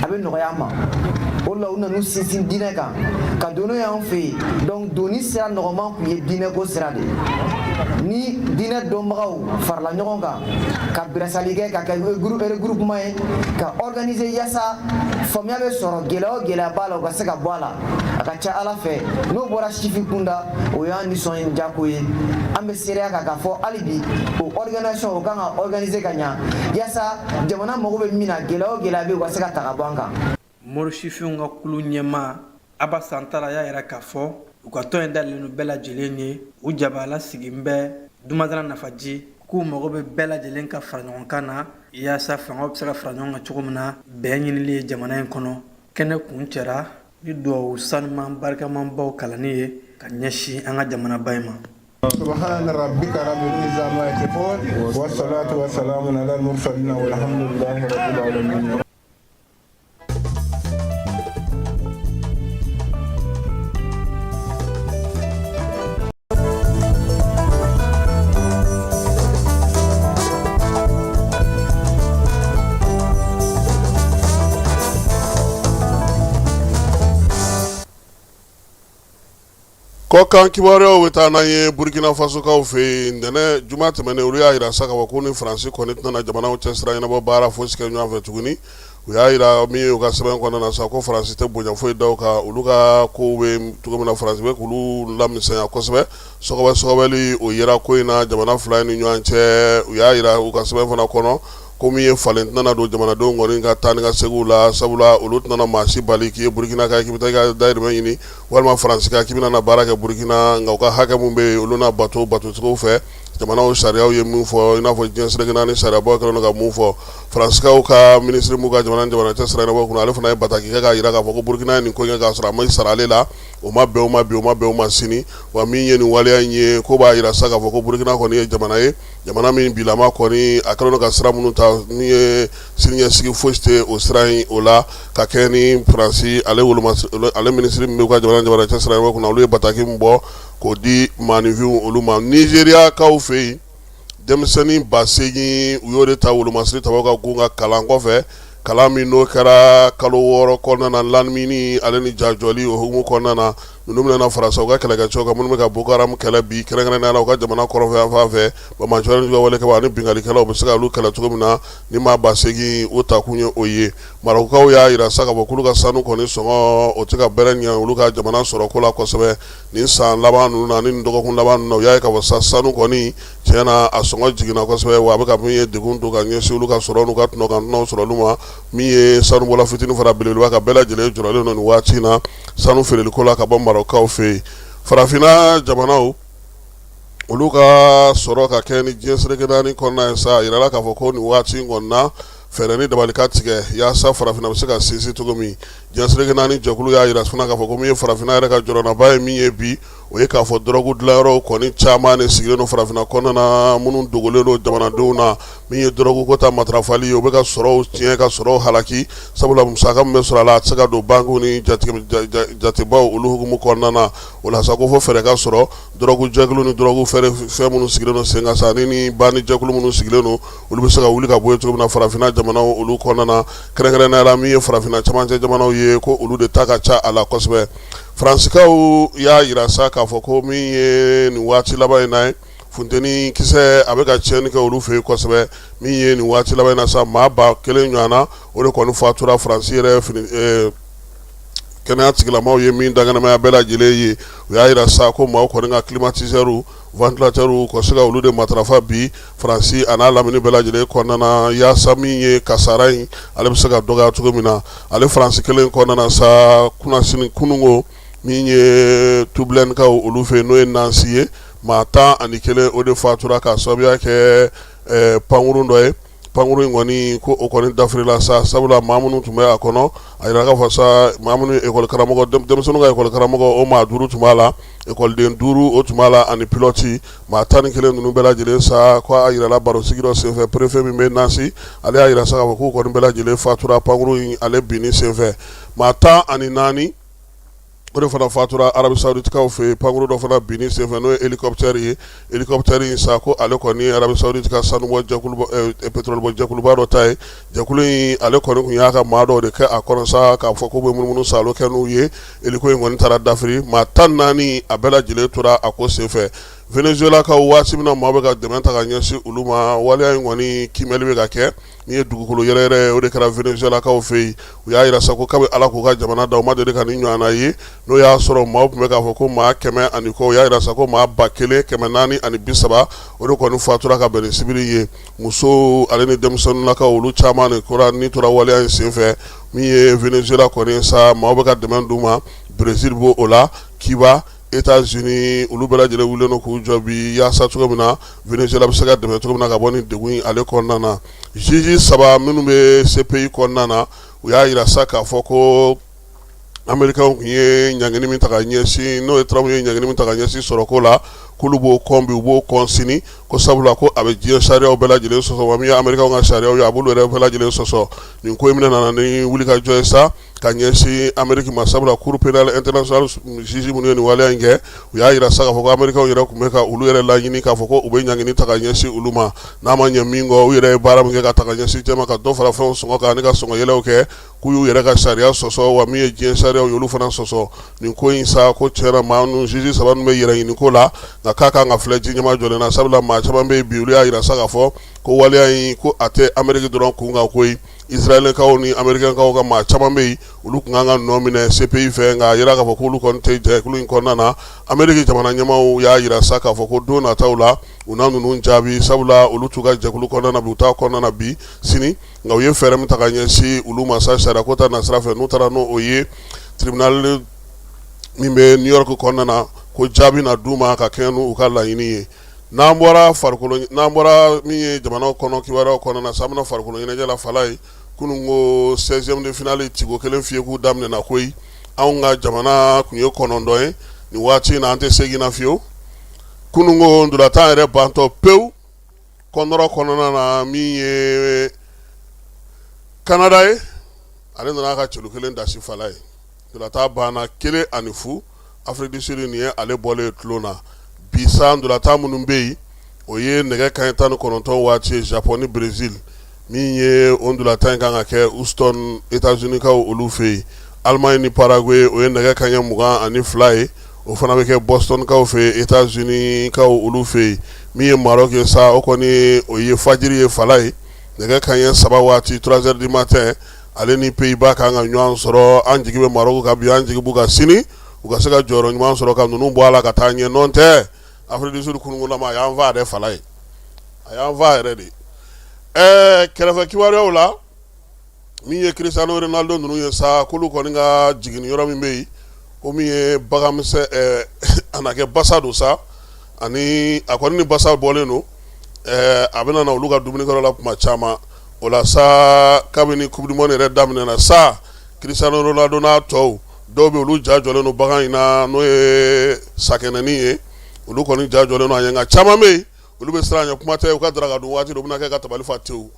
a bɛ nɔgɔya an ma. O la, u nan'u sinsin diinɛ kan ka don n'o y'an fɛ yen. Donc donni sira nɔgɔman tun ye diinɛko sira de ye. Ni diinɛ dɔnbagaw farala ɲɔgɔn kan ka birasali kɛ, ka kɛ regroupement ye, ka organiser yaasa faamuya bɛ sɔrɔ, gɛlɛya o gɛlɛya b'a la, u ka se ka bɔ a la. A ka ca Ala fɛ, n'o bɔra sifin kunda, o y'an nisɔndiyako ye. An bɛ seereya kan k'a fɔ hali bi, o organisation o kan ka organiser ka ɲa yaasa jamana mago bɛ min na, gɛlɛya o gɛlɛya bɛ yen, u ka se ka ta ka bɔ an kan. Mori sifinw ka kulu ɲɛmaa Aba Santara y'a yira k'a fɔ u ka tɔn in dayɛlɛlen don bɛɛ lajɛlen ye. U jabala sigilen bɛ Dumanzana Nafaji, k'u mago bɛ bɛɛ lajɛlen ka fara ɲɔgɔn kan na yaasa fangaw bɛ se ka fara ɲɔgɔn kan cogo min na, bɛn ɲinili ye jamana in kɔnɔ. Kɛnɛ kuncɛra ni dugawu sanuman barikamanbaw kalanni ye ka ɲɛsin an ka jamanaba in ma. Subhana rabbika rabbil izzati amma yasifun wa salatu wa salamun ala al-mursalin walhamdulillahi rabbil alamin. Kɔkan kibaruyaw bɛ taa n'an ye Burkina Fasokaw fɛ yen. Ntɛnɛn juma tɛmɛnen, olu y'a jira sa k'a fɔ ko ni Faransi kɔni tɛna jamanaw cɛ sira ɲɛnabɔ baara fosi kɛ ɲɔgɔn fɛ tuguni. U y'a jira min ye u ka sɛbɛn kɔnɔna na sa, ko Faransi tɛ bonya foyi da u kan. Olu ka kow bɛ cogo min na, Faransi bɛ k'olu lamisɛnya kosɛbɛ. Sɔgɔbɛ sɔgɔbɛli o yera ko in na jamana fila in ni ɲɔgɔn cɛ. U y'a jira u ka sɛbɛn fana kɔnɔ ko min ye falen tɛna don jamanadenw kɔni ka taa ni ka seginw la, sabula olu tɛna maa si bali k'i ye Burukina ka k'i bɛ taa i ka dayirimɛ ɲini, walima Faransi ka k'i bɛna na baara kɛ Burukina. Nka u ka hakɛ min bɛ yen, olu na bato batocogo fɛ jamanaw sariyaw ye min fɔ, i n'a fɔ diɲɛ seleke naani sariyabaw kɛlen don ka mun fɔ. Faransikaw ka minisiri min ka jamana jamana cɛ sira ɲɛnabɔ kunna, ale fana ye bataki kɛ k'a jira k'a fɔ ko Burukina ye nin ko in kɛ k'a sɔrɔ a ma sara ale la, o ma bɛn o ma bi, o ma bɛn o ma sini. Wa min ye nin waleya in ye, ko b'a jira sa k'a fɔ ko Burukina kɔni ye jamana ye, jamana min bilama kɔni a kɛlen don ka sira minnu ta, min ye siniɲɛsigi fosi tɛ o sira in o la. Ka kɛ ni Faransi ale woloma, ale minisiri min bɛ ka jamana jamana cɛ sira ɲɛnabɔ kunna, olu ye bataki min bɔ k'o di maaninfinw olu ma. Nizeriyakaw fɛ yen, denmisɛnnin 8000, u y'o de ta wolomasiri tabaw ka gun ka kalan kɔfɛ, kalan min n'o kɛra kalo 6 kɔnɔna na, lamini ale ni jajɔli o hukumu kɔnɔna na. Ninnu bɛna fara sa u ka kɛlɛkɛcɛw kan minnu bɛ ka Boko Haram kɛlɛ bi, kɛrɛnkɛrɛnnenya la u ka jamana kɔrɔnfɛ yanfan fɛ. Banbaanci wale kɛbaw ani binkannikɛlaw bɛ se ka olu kɛlɛ cogo min na, ni maa 8000 o takun ye o ye. Marɔkukaw y'a jira sa k'a fɔ k'olu ka sanu kɔni sɔngɔ o tɛ ka bɛrɛ ɲɛ olu ka jamana sɔrɔ ko la kosɛbɛ nin san laban ninnu na ni nin dɔgɔkun laban ninnu na. U y'a ye k'a fɔ sa sanu kɔni tiɲɛ na a sɔngɔ jiginna kosɛbɛ, wa a bɛ ka min ye degun don ka ɲɛsin olu ka sɔrɔ n'u ka tɔnɔ kan sɔrɔ ma. Min ye sanubɔla fitinin fara belebeleba kan, bɛɛ lajɛlen jɔrɔlen don nin waati in na sanu feereliko la ka bɔ Marɔkukaw fɛ yen. Farafinna jamanaw olu ka sɔrɔ ka kɛ ni diɲɛ seleke naani kɔnɔna ye sa, a yirala k'a fɔ ko nin waati in kɔnɔna Fɛɛrɛ ni dabali ka tigɛ yaasa farafinna bɛ se ka sinsin cogo min. Diɲɛ seleke naani jɛkulu y'a jira fana k'a fɔ ko min ye farafinna yɛrɛ ka jɔrɔnaba ye min ye bi, o ye k'a fɔ dɔrɔgu dilanyɔrɔw kɔni caman de sigilen don farafinna kɔnɔna na, minnu dogolen don jamanadenw na. Min ye dɔrɔgu ko ta matarafali ye, o bɛ ka sɔrɔw tiɲɛ, ka sɔrɔw halaki, sabula musaka min bɛ sɔrɔ a la, a tɛ se ka don bankiw ni jatebaw olu hukumu kɔnɔna na. O la sa, ko fo fɛɛrɛ ka sɔrɔ dɔrɔgu jɛkulu ni dɔrɔgu fɛɛrɛ fɛn minnu sigilen don sen kan sa, ni bandi jɛkulu minnu sigilen don, olu bɛ se ka wuli ka bɔ yen cogo min na farafinna jamanaw olu kɔnɔna na, kɛrɛnkɛrɛnnenya la min ye farafinna camancɛ jamanaw ye, ko olu de ta ka ca a la kosɛbɛ. Faransikaw y'a jira sa k'a fɔ ko min ye nin waati laban in na ye, funteni kisɛ a bɛ ka tiɲɛni kɛ olu fɛ yen kosɛbɛ. Min ye nin waati laban in na sa, maa 1000 ɲɔgɔn na, o de kɔni fatura. Faransi yɛrɛ kɛnɛya tigilamaw ye min dankɛnɛmaya bɛɛ lajɛlen ye, u y'a jira sa ko maaw kɔni ka climatiseur, ventilateur ka se ka olu de matarafa bi Faransi a n'a lamini bɛɛ lajɛlen kɔnɔna na, yaasa min ye kasara in ale bɛ se ka dɔgɔya cogo min na. Ale Faransi kelen kɔnɔna na sa, kunasini kununko, min ye Tubilɛnkaw olu fɛ yen, n'o ye Nansi ye, maa 11 o de fatura k'a sababuya kɛ pankurun dɔ ye. Pankurun in kɔni, ko o kɔni dafirila sa, sabula maa minnu tun bɛ a kɔnɔ, a jira k'a fɔ sa maa minnu ye école karamɔgɔ, denmisɛnninw ka école karamɔgɔ, o maa 5 tun b'a la, ekɔliden 5 o tun b'a la, ani pilote. Maa 11 ninnu bɛɛ lajɛlen sa, ko a jirala barosigi dɔ senfɛ, préfet min bɛ Nansi, ale y'a jira sa k'a fɔ k'u kɔni bɛɛ lajɛlen fatura pankurun in ale binni senfɛ. Maa 14 o de fana fatura Arabie Saoudite kaw fɛ yen, pankurun dɔ fana binni senfɛ, n'o ye hélicoptère ye. Hélicoptère in sa, ko ale kɔni ye Arabie Saoudite ka sanubɔ jɛkulu, pétrole bɔ jɛkuluba dɔ ta ye. Jɛkulu in ale kɔni tun y'a ka maa dɔw de kɛ a kɔnɔ sa, k'a fɔ k'u bɛ munumunu saalo kɛ n'u ye. Hélico in kɔni taara dafiri, maa 14 a bɛɛ lajɛlen tora a ko senfɛ. Venezuela ka waati min na maa bɛ ka dɛmɛ ta ka ɲɛsin olu ma, waleya in kɔni kiimɛli bɛ ka kɛ. Min ye dugukolo yɛrɛyɛrɛ ye, o de kɛra Venezuelakaw fɛ yen. U y'a jira sa ko kabi Ala k'u ka jamana da, u ma deli ka nin ɲɔgɔnna ye. N'o y'a sɔrɔ maaw tun bɛ k'a fɔ ko maa 100 ani kɔ, u y'a jira sa ko maa 1430, o de kɔni fatura ka bɛn ni sibiri ye. Musow ale ni denmisɛnninlakaw, olu caman de kora ni tora waleya in senfɛ. Min ye Venezuela kɔni sa, maaw bɛ ka dɛmɛ d'u ma. Brésil b'o o la, Cuba, États-Unis, olu bɛɛ lajɛlen wulilen don k'u jɔ bi yaasa cogo min na Venezuela bɛ se ka dɛmɛ cogo min na ka bɔ nin degun in ale kɔnɔna na. Juge saba minnu bɛ CPI kɔnɔna na, u y'a jira sa k'a fɔ ko Américains tun ye ɲangini min ta ka ɲɛsin, n'o ye Trump ye ɲangini min ta ka ɲɛsin sɔrɔko la, k'olu b'o kɔn bi, u b'o kɔn sini, ko sabula ko a bɛ diɲɛ sariyaw bɛɛ lajɛlen sɔsɔ, wa min ye Américains ka sariyaw ye, a b'olu yɛrɛ bɛɛ lajɛlen sɔsɔ. Nin ko in bɛna nana ni wulikajɔ ye sa ka ɲɛsin Amérique ma, sabula Cour pénale internationale juge minnu ye nin waleya in kɛ, u y'a jira sa k'a fɔ ko Américains yɛrɛ tun bɛ ka olu yɛrɛ laɲini k'a fɔ ko u bɛ ɲangini ta ka ɲɛsin olu ma, n'a ma ɲɛ min kɔ, u yɛrɛ ye baara min kɛ ka ta ka ɲɛsin cɛ ma, ka dɔ fara fɛnw sɔngɔ kan ani ka sɔngɔ yɛlɛw kɛ, k'u y'u yɛrɛ ka sariya sɔsɔ, wa min ye diɲɛ sariyaw ye, olu fana sɔsɔ. Nin ko in sa, ko tiɲɛ na maa ninnu juge saba ninnu bɛ yɛrɛ ɲini ko la, nka k'a kan ka filɛ ji ɲɛma jɔlen na, sabula maa caman bɛ yen bi, olu y'a jira sa k'a fɔ ko waleya in, ko a tɛ Amérique dɔrɔn kun kan koyi. Israɛlkaw ni Américainkaw ka maa caman bɛ yen, olu tun kan ka nɔ minɛ CPI fɛ, nka a jira k'a fɔ k'olu kɔni tɛ jɛkulu in kɔnɔna na. Amérique jamana ɲɛmaaw y'a jira sa k'a fɔ ko don nataw la, u na ninnu jaabi, sabula olu t'u ka jɛkulu kɔnɔna na bi, u t'a kɔnɔna na bi sini, nka u ye fɛɛrɛ min ta ka ɲɛsin olu ma sa sariya ko ta nasira fɛ, n'u taara n'o ye tribunal min bɛ New York kɔnɔna na, ko jaabi na d'u ma ka kɛɲɛ n'u ka laɲini ye. N'an bɔra farikolo, n'an bɔra min ye jamana kɔnɔ kibaruyaw kɔnɔna na sa, an bɛna farikolo ɲɛnajɛ la fala ye. Kunun ko 16e de finale tiko kelen fiyeku daminɛna koyi. Anw ka jamana tun ye 9 ye, nin waati in na an tɛ segin na fiyewu. Kunun ko ntolatan yɛrɛ bantɔ pewu kɔnɔrɔ kɔnɔna na, min ye Canada ye, ale nana ka celu kelen dasi fala ye. Ntolatan banna 1-0. Afrique du Sud nin ye ale bɔlen ye tulon na bi sa. Ntolatan minnu bɛ yen, o ye nɛgɛ kanɲɛ 19 waati ye, Japon ni Brésil. Min ye o ntolatan in kan ka kɛ Houston, États-Unis kaw olu fɛ yen. Allemagne ni Paraguay, o ye nɛgɛ kanɲɛ 22 ye, o fana bɛ kɛ Boston kaw fɛ yen, États-Unis kaw olu fɛ yen. Min ye Maroc ye sa, o kɔni o ye fajiri ye fala ye, nɛgɛ kanɲɛ 3 waati, 3 heures du matin, ale ni Pays-Bas kan ka ɲɔgɔn sɔrɔ. An jigi bɛ Maroc kan bi, an jigi b'u kan sini, u ka se ka jɔyɔrɔ ɲuman sɔrɔ ka ninnu bɔ a la ka taa ɲɛ. Nɔn tɛ, Afrique du Sud kununkolama, a y'an faa dɛ fala ye, a y'an faa yɛrɛ de. Ɛɛ, kɛrɛfɛ kibaruyaw la, min ye Cristiano Ronaldo ninnu ye sa, k'olu kɔni ka jiginni yɔrɔ min bɛ yen, ko min ye bagan misɛn, ɛɛ, a na kɛ basa don sa, ani a kɔni ni basa bɔlen don, ɛɛ, a bɛna na olu ka dumunikɛyɔrɔ la kuma caman. O la sa, kabini coupe du monde yɛrɛ daminɛna sa, Cristiano Ronaldo n'a tɔw, dɔw bɛ olu ja jɔlen don bagan in na, n'o ye sakɛnɛnin ye, olu kɔni ja jɔlen don a ɲɛ. Nka caman bɛ yen, olu bɛ siran a ɲɛ. Kuma tɛ u ka daraka dun waati, u bɛna kɛ ka tabali fa tewu.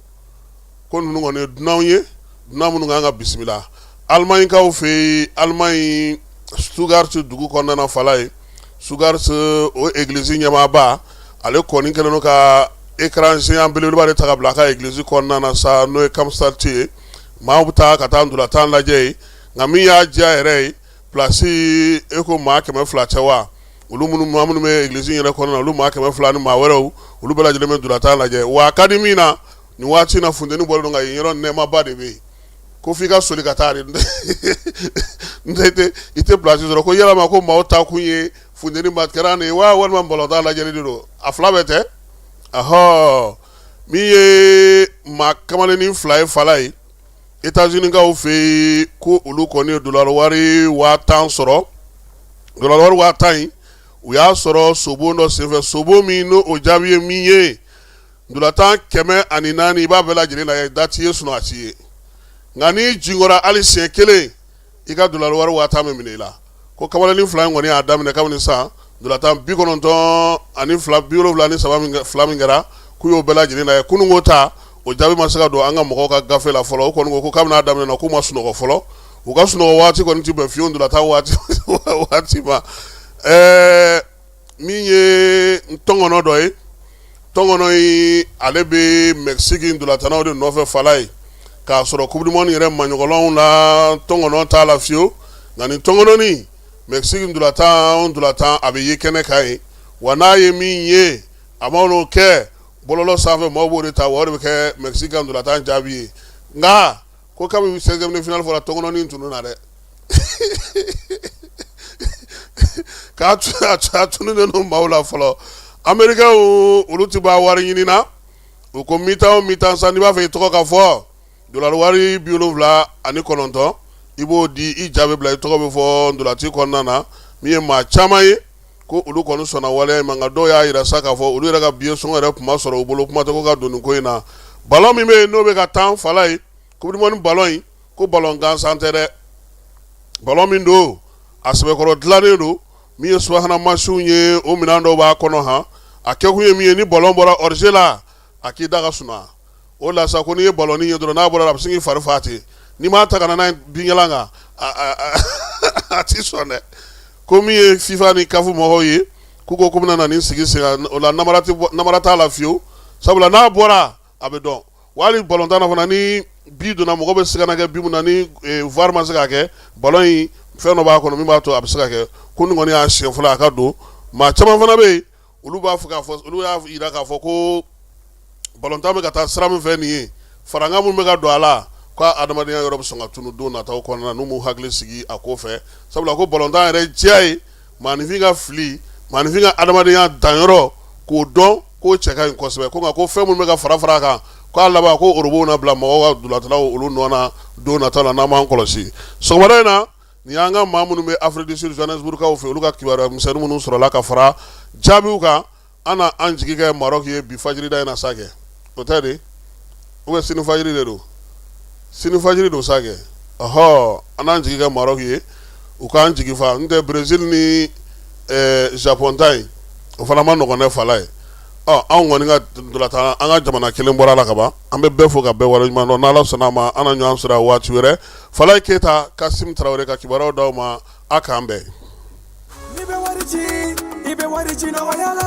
Ko ninnu kɔni ye dunanw ye, dunan minnu kan ka bisimila. Alimaɲikaw fɛ yen, Alimaɲi Stuttgart dugu kɔnɔna na, fala ye Stuttgart, o église ɲɛmaaba, ale kɔni kɛlen don ka écran géant belebeleba de ta ka bila a ka église kɔnɔna na sa, n'o ye Cannstatt ye. Maaw bɛ taa ka taa ntolatan lajɛ yen. Nka min y'a diya yɛrɛ ye, place e ko maa 200 tɛ wa? Olu minnu, maa minnu bɛ église yɛrɛ kɔnɔna, olu maa 200 ni maa wɛrɛw, olu bɛɛ lajɛlen bɛ ntolatan lajɛ. Wa a ka di min na, nin waati in na, funteni bɔlen don, nka yen yɔrɔ nɛɛmaba de bɛ yen, ko f'i ka soli ka taa de, n tɛ i tɛ place sɔrɔ. Ko yalama ko maaw taa kun ye funteni ma kɛra nin ye wa, walima balontan lajɛli de don? A fila bɛɛ tɛ. Ahɔ, min ye maa kamalennin fila ye, fala ye États-Unis-kaw fɛ yen, ko olu kɔni ye dollar wari 10,000 sɔrɔ. Dollar wari 10,000 in, u y'a sɔrɔ sobon dɔ senfɛ, sobon min n'o o jaabi ye min ye ntolatan 104, i b'a bɛɛ lajɛlen lajɛ, da t'i ye, sunɔgɔ t'i ye. Nka n'i jinkɔra hali siɲɛ kelen, i ka dollar wari 10,000 bɛ minɛ i la. Ko kamalennin fila in kɔni y'a daminɛ kabini san ntolatan 92, 73 fila min kɛra, k'u y'o bɛɛ lajɛlen lajɛ. Kununko ta, o jaabi ma se ka don an ka mɔgɔw ka gafe la fɔlɔ. O kɔni ko ko kabini a daminɛna, k'u ma sunɔgɔ fɔlɔ. U ka sunɔgɔ waati kɔni tɛ bɛn fiyewu ntolatan waati ma. Ɛɛ, min ye tɔnkɔnɔ dɔ ye, tɔnkɔnɔ in, ale bɛ Mexique ntolatannaw de nɔfɛ, fala ye k'a sɔrɔ coupe du monde yɛrɛ maɲɔgɔnw la, tɔnkɔnɔ t'a la fiyewu. Nka nin tɔnkɔnɔnin, Mexique ntolatan o ntolatan, a bɛ ye kɛnɛ kan yen. Wa n'a ye min ye, a ma n'o kɛ bɔlɔlɔ sanfɛ, maaw b'o de ta, wa o de bɛ kɛ Mexique ka ntolatan jaabi ye. Nka ko kabini 16e de finale fɔra, tɔnkɔnɔnin tununna dɛ, k'a tununnen don maaw la fɔlɔ. Américains, olu tɛ ban wari ɲini na. U ko mi-temps o mi-temps sa, n'i b'a fɛ i tɔgɔ ka fɔ, dollar wari 79, i b'o di, i ja bɛ bila, i tɔgɔ bɛ fɔ ntolaci kɔnɔna na. Min ye maa caman ye ko olu kɔni sɔnna waleya in ma, nka dɔw y'a jira sa k'a fɔ olu yɛrɛ ka billet sɔngɔ yɛrɛ tun ma sɔrɔ u bolo, kuma tɛ ko ka don nin ko in na. Ballon min bɛ yen, n'o bɛ ka tan, fala ye coupe du monde ballon in, ko ballon gansan tɛ dɛ. Ballon min don, a sɛbɛkɔrɔ dilannen don. Min ye subahana mansinw ye, o minɛn dɔw b'a kɔnɔ han. A kɛkun ye min ye, ni ballon bɔra hors-jeu la, a k'i da ka suma. O la sa, ko n'i ye ballon ye dɔrɔn, n'a bɔra, a bɛ sin k'i fari fa ten. N'i m'a ta ka na n'a ye binjalan kan, a t'i sɔn dɛ. Ko min ye FIFA ni CAF mɔgɔw ye, k'u ko k'u bɛna na nin sigi sen kan, o la namara t'a la fiyewu, sabula n'a bɔra, a bɛ dɔn. Wa hali balontan na fana, ni but donna, mɔgɔ bɛ sigana kɛ but min na, ni VAR ma se k'a kɛ, ballon in, fɛn dɔ b'a kɔnɔ min b'a to a bɛ se ka kɛ. Ko nin kɔni y'a siɲɛ fɔlɔ a ka don. Maa caman fana bɛ yen, olu b'a fɔ k'a fɔ, olu y'a jira k'a fɔ ko balontan bɛ ka taa sira min fɛ nin ye, farankan minnu bɛ ka don a la, ko adamadenya yɔrɔ bɛ sɔn ka tunu don nataw kɔnɔna na, n'u m'u hakili sigi a ko fɛ. Sabula ko balontan yɛrɛ diya ye maaninfin ka fili, maaninfin ka adamadenya danyɔrɔ k'o dɔn, k'o cɛ ka ɲi kosɛbɛ. Ko nka ko fɛn minnu bɛ ka fara fara a kan, k'a laban ko orobow na bila mɔgɔw ka ntolatannaw olu nɔ na don nataw la, n'an m'an kɔlɔsi. Sɔgɔmada in na, nin y'an ka maa minnu bɛ Afrique du Sud, Johannesburg-kaw fɛ, olu ka kibaruya misɛnnin minnu sɔrɔla ka fara jaabiw kan. An na an jigi kɛ Maroc ye bi fajirida in na sa kɛ, o tɛ de ou bien sini fajiri de don? Sini fajiri don sa kɛ. Ɔhɔ, an n'an jigi kɛ Maroc ye, u k'an jigi fa. N tɛ Brésil ni Japon ta in, o fana ma nɔgɔn dɛ, fala ye. Ɔ, anw kɔni ka ntolatan, an ka jamana kelen bɔra a la ka ban. An bɛ bɛɛ fo ka bɛɛ waleɲuman dɔn. N'Ala sɔnna a ma, an na ɲɔgɔn sɔrɔ waati wɛrɛ. Falaye Keyita, Kasim Tarawele ka kibaruyaw d'aw ma. A k'an bɛn. N'i bɛ wari ci, i bɛ wari ci nɔgɔya la.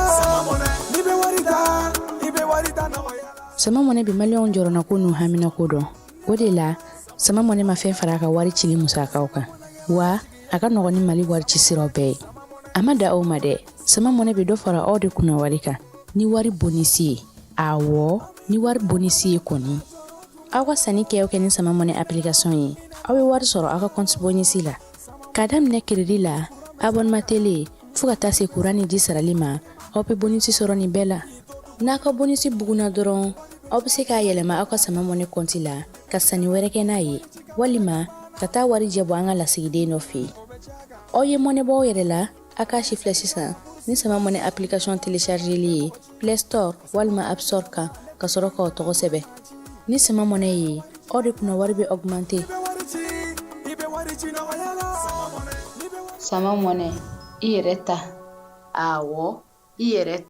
N'i bɛ wari ta, i bɛ wari ta nɔgɔya la. Sama Mɔnɛ bɛ maliyɛnw jɔrɔnako n'u haminako dɔn. O de la, Sama Mɔnɛ ma fɛn fara a ka wari cili musakaw kan, wa a ka nɔgɔn ni Mali wari ci siraw bɛɛ ye. A ma dan o ma dɛ, Sama Mɔnɛ bɛ dɔ fara aw de kunna wari kan ni wari bonisi ye. Awɔ, ni wari bonisi ye kɔni. Aw ka sanni kɛ o kɛ ni Sama Mɔnɛ application ye, aw bɛ wari sɔrɔ aw ka compte bonisi la. K'a daminɛ crédit la, abonnement télé, fo ka taa se kuran ni ji sarali ma, aw bɛ bonisi sɔrɔ nin bɛɛ la. N'a ka bonisi bugunna dɔrɔn, aw bɛ se k'a yɛlɛma aw ka Sama Mɔnɛ kɔnti la ka sanni wɛrɛ kɛ n'a ye, walima ka taa warijɛ bɔ an ka lasigiden dɔ fɛ yen. Aw ye mɔnɛ bɔ aw yɛrɛ la, a k'a sifilɛ sisan ni Sama Mɔnɛ application téléchargeli ye Play Store walima App Store kan, ka sɔrɔ k'aw tɔgɔ sɛbɛn. Ni Sama Money ye, aw de kunna wari bɛ augmenter. Sama Money, i yɛrɛ ta. Awɔ, i yɛrɛ.